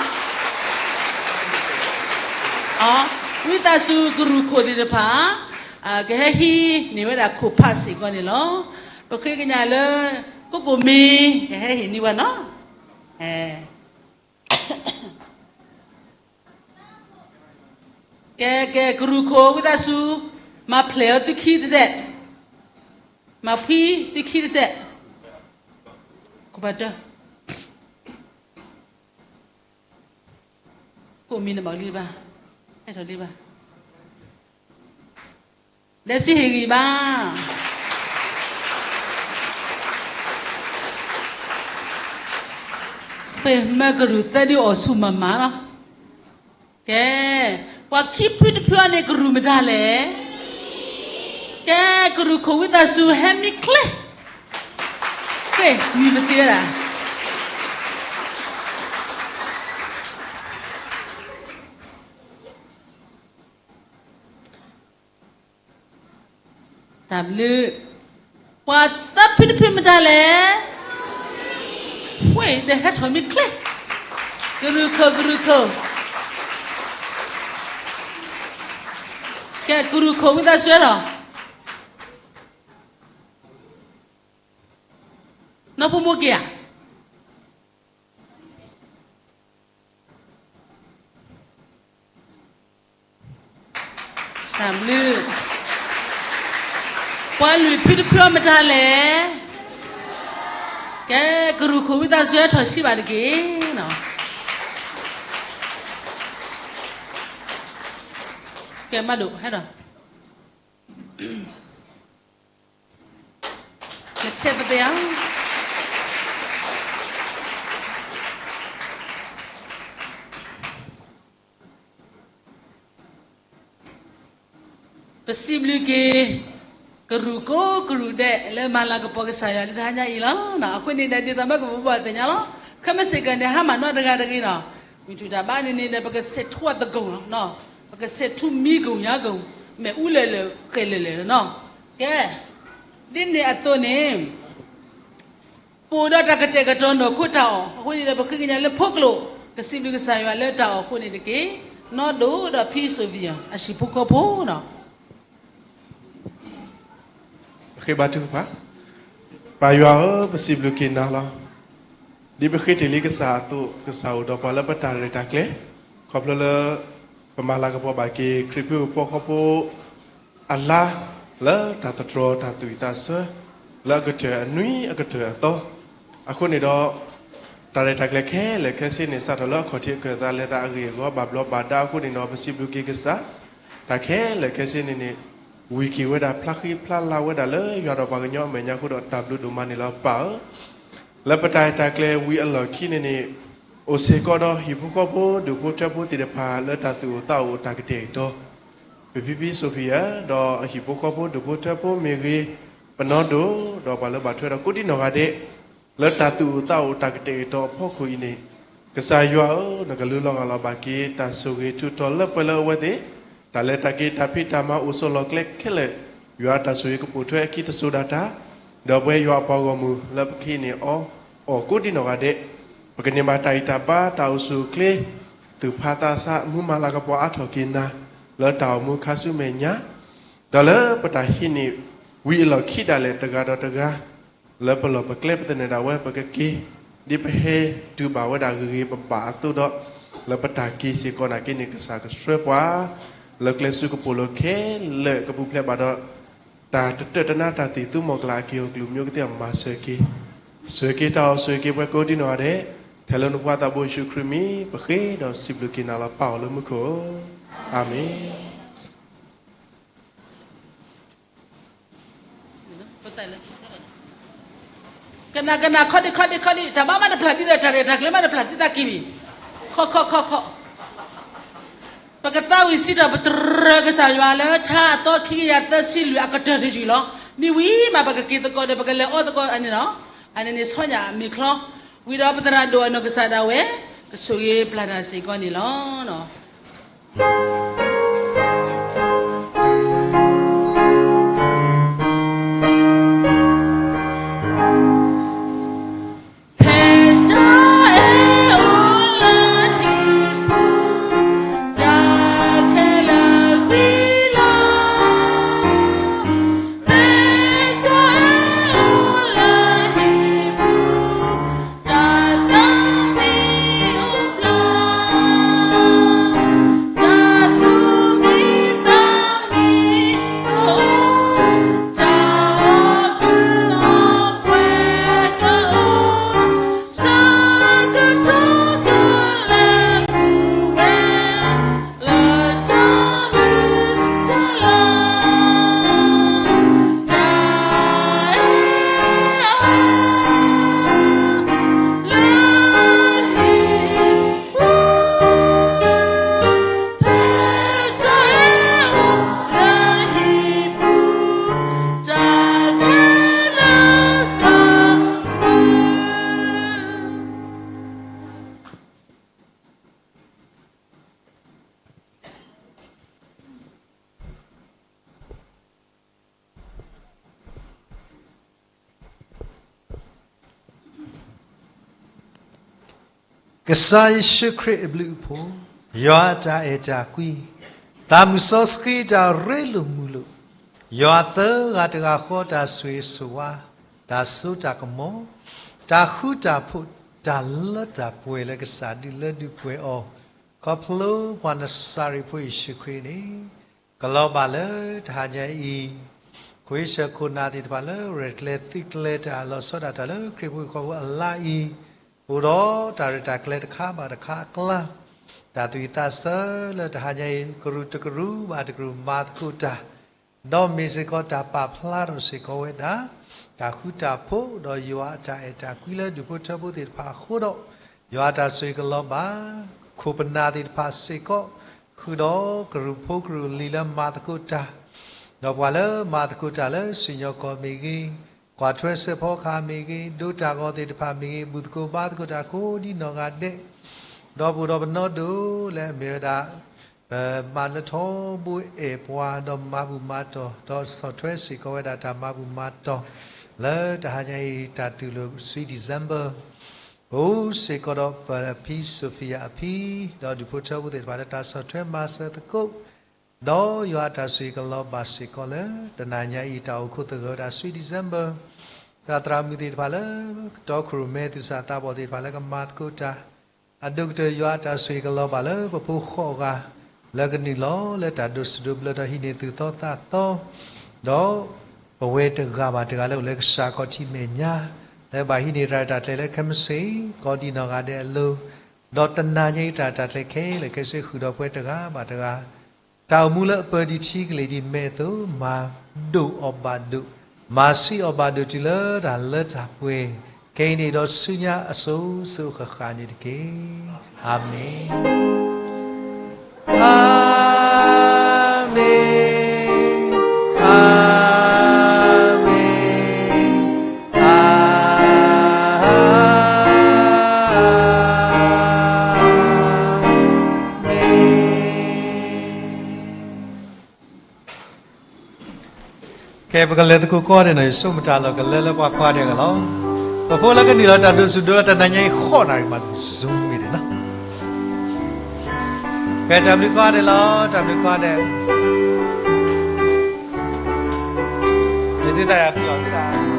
ဝံသးစူၤကရူၢ်ခိၣ်သ့ၣ်တဖၣ် ကဟဲဟံးန့ၢ်ဝဲဒၣ်ခိၣ်ဖးစ့ၢ်ကီးန့ၣ်လီၤ. ပဃ့ကညးလၢ ကိကိၣ်မ့ ကဟဲဟ့ၣ်န့ၢ်ဝဲနီၤ. ကဲ, ကဲ, ကရူၢ်ခိၣ်ဝံသးစူၤ မၤဖျဲးအီၤသုခံတစဲး, မၤဖှံသုခံတစဲး, ခိၣ်ဖးတၢ, ကိၣ်မ့နဘၣ်လံဘၣ်, ဟဲထီၣ်လံဘၣ် ဒီးစူဟ့ၣ်ဂံၢ်ဘါ, ပမၢကရူၢ်သၢဒုအီၣ်ဆူၣ်မၤမၤလီၤ. ကဲ, ပှၤခံဖုတဖုအံၤန့ၣ် ကရူၢ်မတၤလဲၣ်. ကဲ, ကရူၢ်ခိၣ်ဝံသးစူၤဟဲမံချ့, မံပသ့ဝဲဒၣ် တၢ်ဘျုး, ပှၤသၢဖုတဖုမတၤလဲၣ်. ဝ့ၢ်ဒီးဟဲထီၣ်မံချ့, ကရူၢ်ခိၣ် ကရူၢ်ခိၣ်, ကဲကရူၢ်ခိၣ်ဝံသးစူၤလီၤ. နီၢ်ဖိမိၢ်က့ၤဧါ. တၢ်ဘျုး, ပှၤလွံၢ်ဖုတဖုအံၤမတၤလဲၣ်. ကဲ, ကရူၢ်ခိၣ်ဝံသးစူၤဟဲထီၣ်ဆံးဘၣ်တက့ၢ်. ကဲမးဒိၣ်ဟဲဒီး နထံၣ်ပသ့ဧါ. ပစံးဘျုးက့ၤ ကရူၢ်ကိးကရူၢ်ဒဲး လၢမၤလၤကပီၤကစၢ်ယွၤလၢတဟါညါအံၤလီၤ. အဃိန့ၣ်ဒီး ဒ်သိးမ့ၢ်ကပဘၣ်သ့ၣ်ညါလီၤ. ခဲမုၢ်ဆ့ၣ်ကီးန့ၣ် ဟါမၢ်နီတဂၤတဂ့ၤနီၤ. မ့ၢ်ထူၣ်တၢ်ဘါန့ၣ်န့ၣ်ဒီး ပကဆဲးထူဝ်သကိးလီၤ. ပကဆဲးထူမံကိးညါကိး, မ့ၢ်အူလၢာ်လၢာ် ဃဲးလၢာ်လၢာ်လီၤ. ကဲ, ဒ်န့ၣ်အသိးန့ၣ် ပအိၣ်ဒီးတၢ်ကတဲာ်ကတီၤနီၢ်ခိတၢ်အီၣ်အဃိန့ၣ်ဒီး ပဃ့ကညးလၢဖိကျိာ် ကစံးဘျုးကစၢ်ယွၤလၢတၢ်အီၣ်အဃိန့ၣ်တက့ၢ်. နီၢ်ဒိၣ်ဒီးဖံစိၣ်ဖံယီၤ အဟံၣ်ဖိဃီဖိလီၤ. ပဃ့ဘါထုကဖၣ်. ပၢ်ယွၤဧၢ, ပစံးဘျုးက့ၤနၤလီၤ. ဒ်ပဃ့တ့ၢ်လံကစၢ်အသိး, ကစၢ်အိၣ်ဒီးပှၤလၢပတၢ်ရဲၣ်တၢ်ကျဲၤ, ခီဖျိလၢ ပမၤလၤကပီၤဘၣ်က့ၤ ခရံာ်ဖိဟံၣ်ဖိဃီဖိ အလါ လၢတၢ်သတြီၤတၢ်သူၣ်ဝံၣ်သးဆၢ လၢအကတၢၢ်အနွံအကတၢၢ်အသီ, အဃိန့ၣ်ဒီး တၢ်ရဲၣ်တၢ်ကျဲၤခဲလၢာ်ခဲဆ့န့ၣ် စးထီၣ်လၢအခီၣ်ထံးအခၢၣ်သးလဲၤသးအဂ့ၢ်အဂီၢ် ဘၣ်ဘျီးဘၣ်ဒါအဃိန့ၣ်ဒီး ပစံးဘျုးက့ၤကစၢ် တၢ်ခဲလၢာ်ခဲဆ့န့ၣ်န့ၣ် ဝံၤက့ၤဝဲဒၣ်ဖျါဃံဖျါလၤဝဲဒၣ်လၢယွၤဒီးပှၤကညီအမဲာ်ညါအဃိဒီး တၢ်ဘျုးဒိၣ်မးန့ၣ်လီၤပၢ်ဧၢ. လၢပတၢ်ရဲၣ်တၢ်ကျဲၤဝံၤအလီၢ်ခံန့ၣ်န့ၣ် အိၣ်စ့ၢ်ကီးဒီးဟံၣ်ဖိဃီဖိဒူၣ်ဖိထၢဖိသ့ၣ်တဖၣ်လၢတၢ်သူၣ်အိၣ်သးအိၣ်တၢ်ကတဲာ်ကတီၤ, ပဖံဖံစိၣ်ဖံယီၤ ဒီးအဟံၣ်ဖိဃီဖိဒူၣ်ဖိထၢဖိမ့ၢ်ဂ့ၤ, ပနီၢ်ဒိၣ် ဒီးပှၤလၢဘၣ်ထွဲဒီးကိးတံၢ်နီၢ်ဂၤဒဲး လၢတၢ်သူၣ်အိၣ်သးအိၣ်တၢ်ကတဲာ်ကတီၤအဖီခိၣ်အံၤန့ၣ်, ကစၢ်ယွၤဧၢ, နကလူလီၤဂၢ်လီၤဘၣ်က့ၤ တၢ်ဆိၣ်ဂ့ၤထူးထီၣ်လၢပှဲၤလၢအဝဲသ့ၣ် တၢ်လဲၤတၢ်က့ၤ တၢ်ဖံးတၢ်မၤအိၣ်ဆိးလီၢ်ကျဲခဲလၢာ်, ယွၤတၢ်ဆိၣ်ဂ့ၤကပိာ်ထွဲအခံတစိၤဒၣ်တၢ်, ဒီးပဝဲယွၤအပှၤဂီၢ်မုၢ်လၢပကဟံးန့ၢ်အီၤအီၣ်ကိးဒံနီၢ်ဂၤဒဲး, ပကန့ၢ်ဘၣ်တၢ်အံၣ်တၢ်ဘါ တၢ်အိၣ်ဆူၣ်အိၣ်ချ့, သူၣ်ဖးသးဆး မူမၤလၤကပီၤအါထီၣ်က့ၤနၤ, လၢတၢ်အိၣ်မူခါဆူမဲာ်ညါ ဒီးလၢပတၢ်ဟံးန့ၢ်ဝံၤအလီၢ်ခံဒၣ်လဲာ် တဂၤဒီးတဂၤ လၢပလီၢ်ပကျဲပသနၢၣ်ဒၣ်ဝဲ ပကက့ၤ ဒ်ပဟဲတုၤဘၣ်ဝဲဒၣ်ဂ့ၤဂ့ၤဘၣ်ဘၣ်အသိးဒီး, လၢပတၢ်က့ၤစ့ၢ်ကီးနာ်က့န့ၣ် ကစၢ်ကဆှၢပှၤ လၢကျဲဆူကပိာ်လိၤခဲလၢာ် ကပူၤဖျဲးဘၣ်ဒီး တၢ်တတၢၢ်တနါ တၢ်သံၣ်သူမီၢ်ကလၤအက့ၢ်အီၤကလုာ် မ့ၢ်ကသ့အမၤစၢၤက့ၤ, စၢၤက့ၤတၢ်အီၣ် စၢၤက့ၤပှၤကိးဒံနီၢ်ဂၤဒဲး, ထဲလၢနဖိသးဘိယ့ၣ်ၡူးခရံာ်မံၤ ပဃ့ဒီးစံးဘျုးက့ၤနၤလီၤ ပၢ်အီၤလၢမူခိၣ်, အၤမ့ၣ်. ကနၣ်ကနၣ် ခီဒံခီဒံခီဒံ တၢ်ဘါမးတဖျၢၣ်သံသး တၢ်ရဲၣ်တၢ်ကျဲၤမးတဖျၢၣ်သံသးက့ၤဘၣ်, ခီခီခီခီ, ပကသးဝံၣ်စံးထီၣ်ပတြၢၤကစၢ်ယွၤလၢထါအသီခံကယၤသၢဆံလွံၢ်အကတၢၢ်တယုၢ်လီၤ. မ့ၢ်ဝံၤမး ပကက့ၤသကိးဒီး ပကလဲၤအီၣ်သကိးန့ၣ်လီၤ. အန့ၣ်န့ၣ် ဆီညၣ်မ့ၢ်ချီ, ဝံၤဒီးပသရၣ်ဒိၣ်အနီၢ်ကစၢ်ဒၣ်ဝဲ ကဆိၣ်ဂ့ၤပျၢ်တၢ်စ့ၢ်ကီးန့ၣ်လီၤ. ဖဲတၢ်အဲၣ်အိၣ်လၢဟံၣ်ပူၤ, တၢ်ခဲလၢာ်ဃံလၤ, ဖဲတၢ်အဲၣ်အိၣ်လၢဟံၣ်ပူၤ, တၢ်သးမံအိၣ်ဖျါ, တၢ်သူၣ်မံသးမံတအိၣ်, တၢ်အီၣ်ကုၢ်အီပှဲၤတအိၣ်, ဆၢကတီၢ်ကလဲၤပူၤဝဲ လၢတၢ်မုာ်တၢ်လၤ, တၢ်အဲၣ်အါ လၢဟံၣ်ပူၤ, ဖဲတၢ်အဲၣ်အိၣ်လၢဟံၣ်ပူၤ, တၢ်ခဲလၢာ်ကပၢၤ ကစၢ်ယ့ၣ်ၡူးခရံာ်အဘျုးအဖှိၣ်, ယွၤအတၢ်အဲၣ်တၢ်ကွံ, သးမုၢ်စီဆှံတၢ်ရ့လိာ်မုာ်လိာ်, ယွၤသၢဂၤတဂၤဃီတၢ်ဆိၣ်ဂ့ၤဆိၣ်ဝါ, တၢ်စိတၢ်ကမီၤ, တၢ်ဃူတၢ်ဖိး, တၢ်လၢတၢ်ပှဲၤလၢကစၢ်ဒုးလၢဒုးပှဲၤအီၤ, ခီဖျိပှၤနစၤရ့းဖိယ့ၣ်ၡူးခရံာ်န့ၣ် ကလီၤဘၣ်လၢတဟါညါအံၤ, ခိၣ်ဟံၣ်ဆၢခိၣ်နၢ်သ့ၣ်တဖၣ်လၢရဲၣ်ကျဲၤသံကျဲၤတၢ်လီၤဆီဒၣ်တၢ်လၢခရံာ်ဖိဃီဖိအလါအံၤ, အိၣ်ဒီးတၢ်ရဲၣ်တၢ်ကျဲၤတခါဘၣ်တခါအကျါ, တၢ်သူၣ်ဝံၣ်သးဆၢလၢတဟါညါအံၤ ကရူၢ်တကရူၢ်ဘၣ်တကရူၢ်မၤသကိးတၢ်, ဒီးမ့ၢ်စ့ၢ်ကီးတၢ်ပာ်ဖျါထီၣ်စ့ၢ်ကီးဝဲဒၣ် တၢ်ဃူတၢ်ဖိး ဒီးယွၤအတၢ်အဲၣ်တၢ်ကွံလၢဒူၣ်ဖိထၢဖိသ့ၣ်တဖၣ်အဃိဒီး, ယွၤအတၢ်ဆိၣ်ဂ့ၤကလီၤဘၣ် ခိၣ်ပနၢ်သ့ၣ်တဖၣ်စ့ၢ်ကီး, ဃုာ်ဒီးကရူၢ်ဖိကရူၢ်လံၤလၢမၤသကိးတၢ်, ဒီးပှၤလၢမၤသကိးတၢ်လၢစံၣ်ညီၣ်ကွီၢ်မ့ၢ်ဂ့ၤ, ကွၢ်ထွဲစဲးဖီကဟၣ်မ့ၢ်ဂ့ၤ, ဒိတၢ်ဂီၤသ့ၣ်တဖၣ်မ့ၢ်ဂ့ၤ, ဘူၣ်သကိးဘါသကိးတၢ်ကိးဒံနီၢ်ဂၤဒဲး, ဒီးပအိၣ်ဒီးပနီၢ်ဒိၣ်လၢအမ့ၢ်ဝဲဒၣ် ပမၤလၢထီဘိအဲၣ်ပှၤဒီးမၤဘူၣ်မၤတီၢ်, ဒီးဆီၣ်ထွဲစ့ၢ်ကီးဝဲဒၣ်တၢ်မၤဘူၣ်မၤတီၢ်, လၢတဟါညါအံၤ တၢ်တူၢ်လိာ် Sweet December အိၣ်စ့ၢ်ကီးဒီးပဖံ Sophia အဖံ, ဒီးဒူၣ်ဖိထၢဖိသ့ၣ်တဖၣ်လၢတၢ်ဆီၣ်ထွဲမၤစၢၤသကိး, ဒီးယွၤအတၢ်ဆိၣ်ဂ့ၤကလီၤဘၣ်စ့ၢ်ကီးလၢ တနၤညါအံၤတၢ်အိၣ်ခိးသဂၢၢ်ဝဲဒၣ် Sweet December သရၣ်သရၣ်မုၣ်သ့ၣ်တဖၣ်လၢ တီခိၣ်ရိၣ်မဲသူၣ်စၢ်သးဘီၣ်သ့ၣ်တဖၣ်လၢ ကမၤသကိးတၢ်, အဒိၣ်ကတၢၢ်ယွၤအတၢ်ဆိၣ်ဂ့ၤကလီၤဘၣ်လၢပဖိဃီၤဂၤ လၢကနုာ်လီၤလၢတၢ်ဒိးစံးဒိးဘျၢဒီးဟံးန့ၢ်သူၣ်သီသးသီ, ဒီးပဝဲတဂၤဘၣ်တဂၤလၢအိၣ်လၢကစၢ်ခီၣ်ထံးမဲာ်ညါ, လၢဘၣ်ဟံးန့ၢ်တၢ်ရဲၣ်တၢ်ကျဲၤလၢခဲမုၢ်ဆ့ၣ် ကိးဒံနီၢ်ဂၤဒဲးအလိၤ, ဒီးတနၤညါအံၤတၢ်ရဲၣ်တၢ်ကျဲၤခဲလၢာ်ခဲဆ့ဃုာ်ဒီးပဝဲတဂၤဘၣ်တဂၤ တၢ်အိၣ်မူလၢအပၢၤဒံးထံကလ့ၢ်ဒံးမဲာ်အသိး မၤဒိၣ်အီၤဘၣ်ဒိၣ်, မၤဆံးအီၤဘၣ်ဒိၣ်တုၤလၢတၢ်လၢတၢ်ပှဲၤ, ခဲအံၤန့ၣ်ဒီးဆူညါအစိၤစိၤအဃၣ်ဃၣ်န့ၣ်တက့ၢ်. အၤမ့ၣ်, အၤမ့ၣ်, အၤမ့ၣ်. ကဲ ပကလဲၤသကိးကိးဂၤဒဲးနီၤ, ယဆိကမိၣ်တၢ်လီၢ်ကလဲၤလၢပှၤကိးဂၤဒဲးအဂီၢ်လီၤ. ပဖိလၢကနုာ်လီၤတၢ်ဒိးဆူၣ်ဒိးလၢတနံၤညါအံၤ ဃိးနၣ်ရံၣ်မး Zoom meeting နီၤ. ကဲ တၢ်ဘျုးကိးဂၤဒဲးလီၤ, တၢ်ဘျုးကိးဂၤဒဲး, ယသးပျီၤသး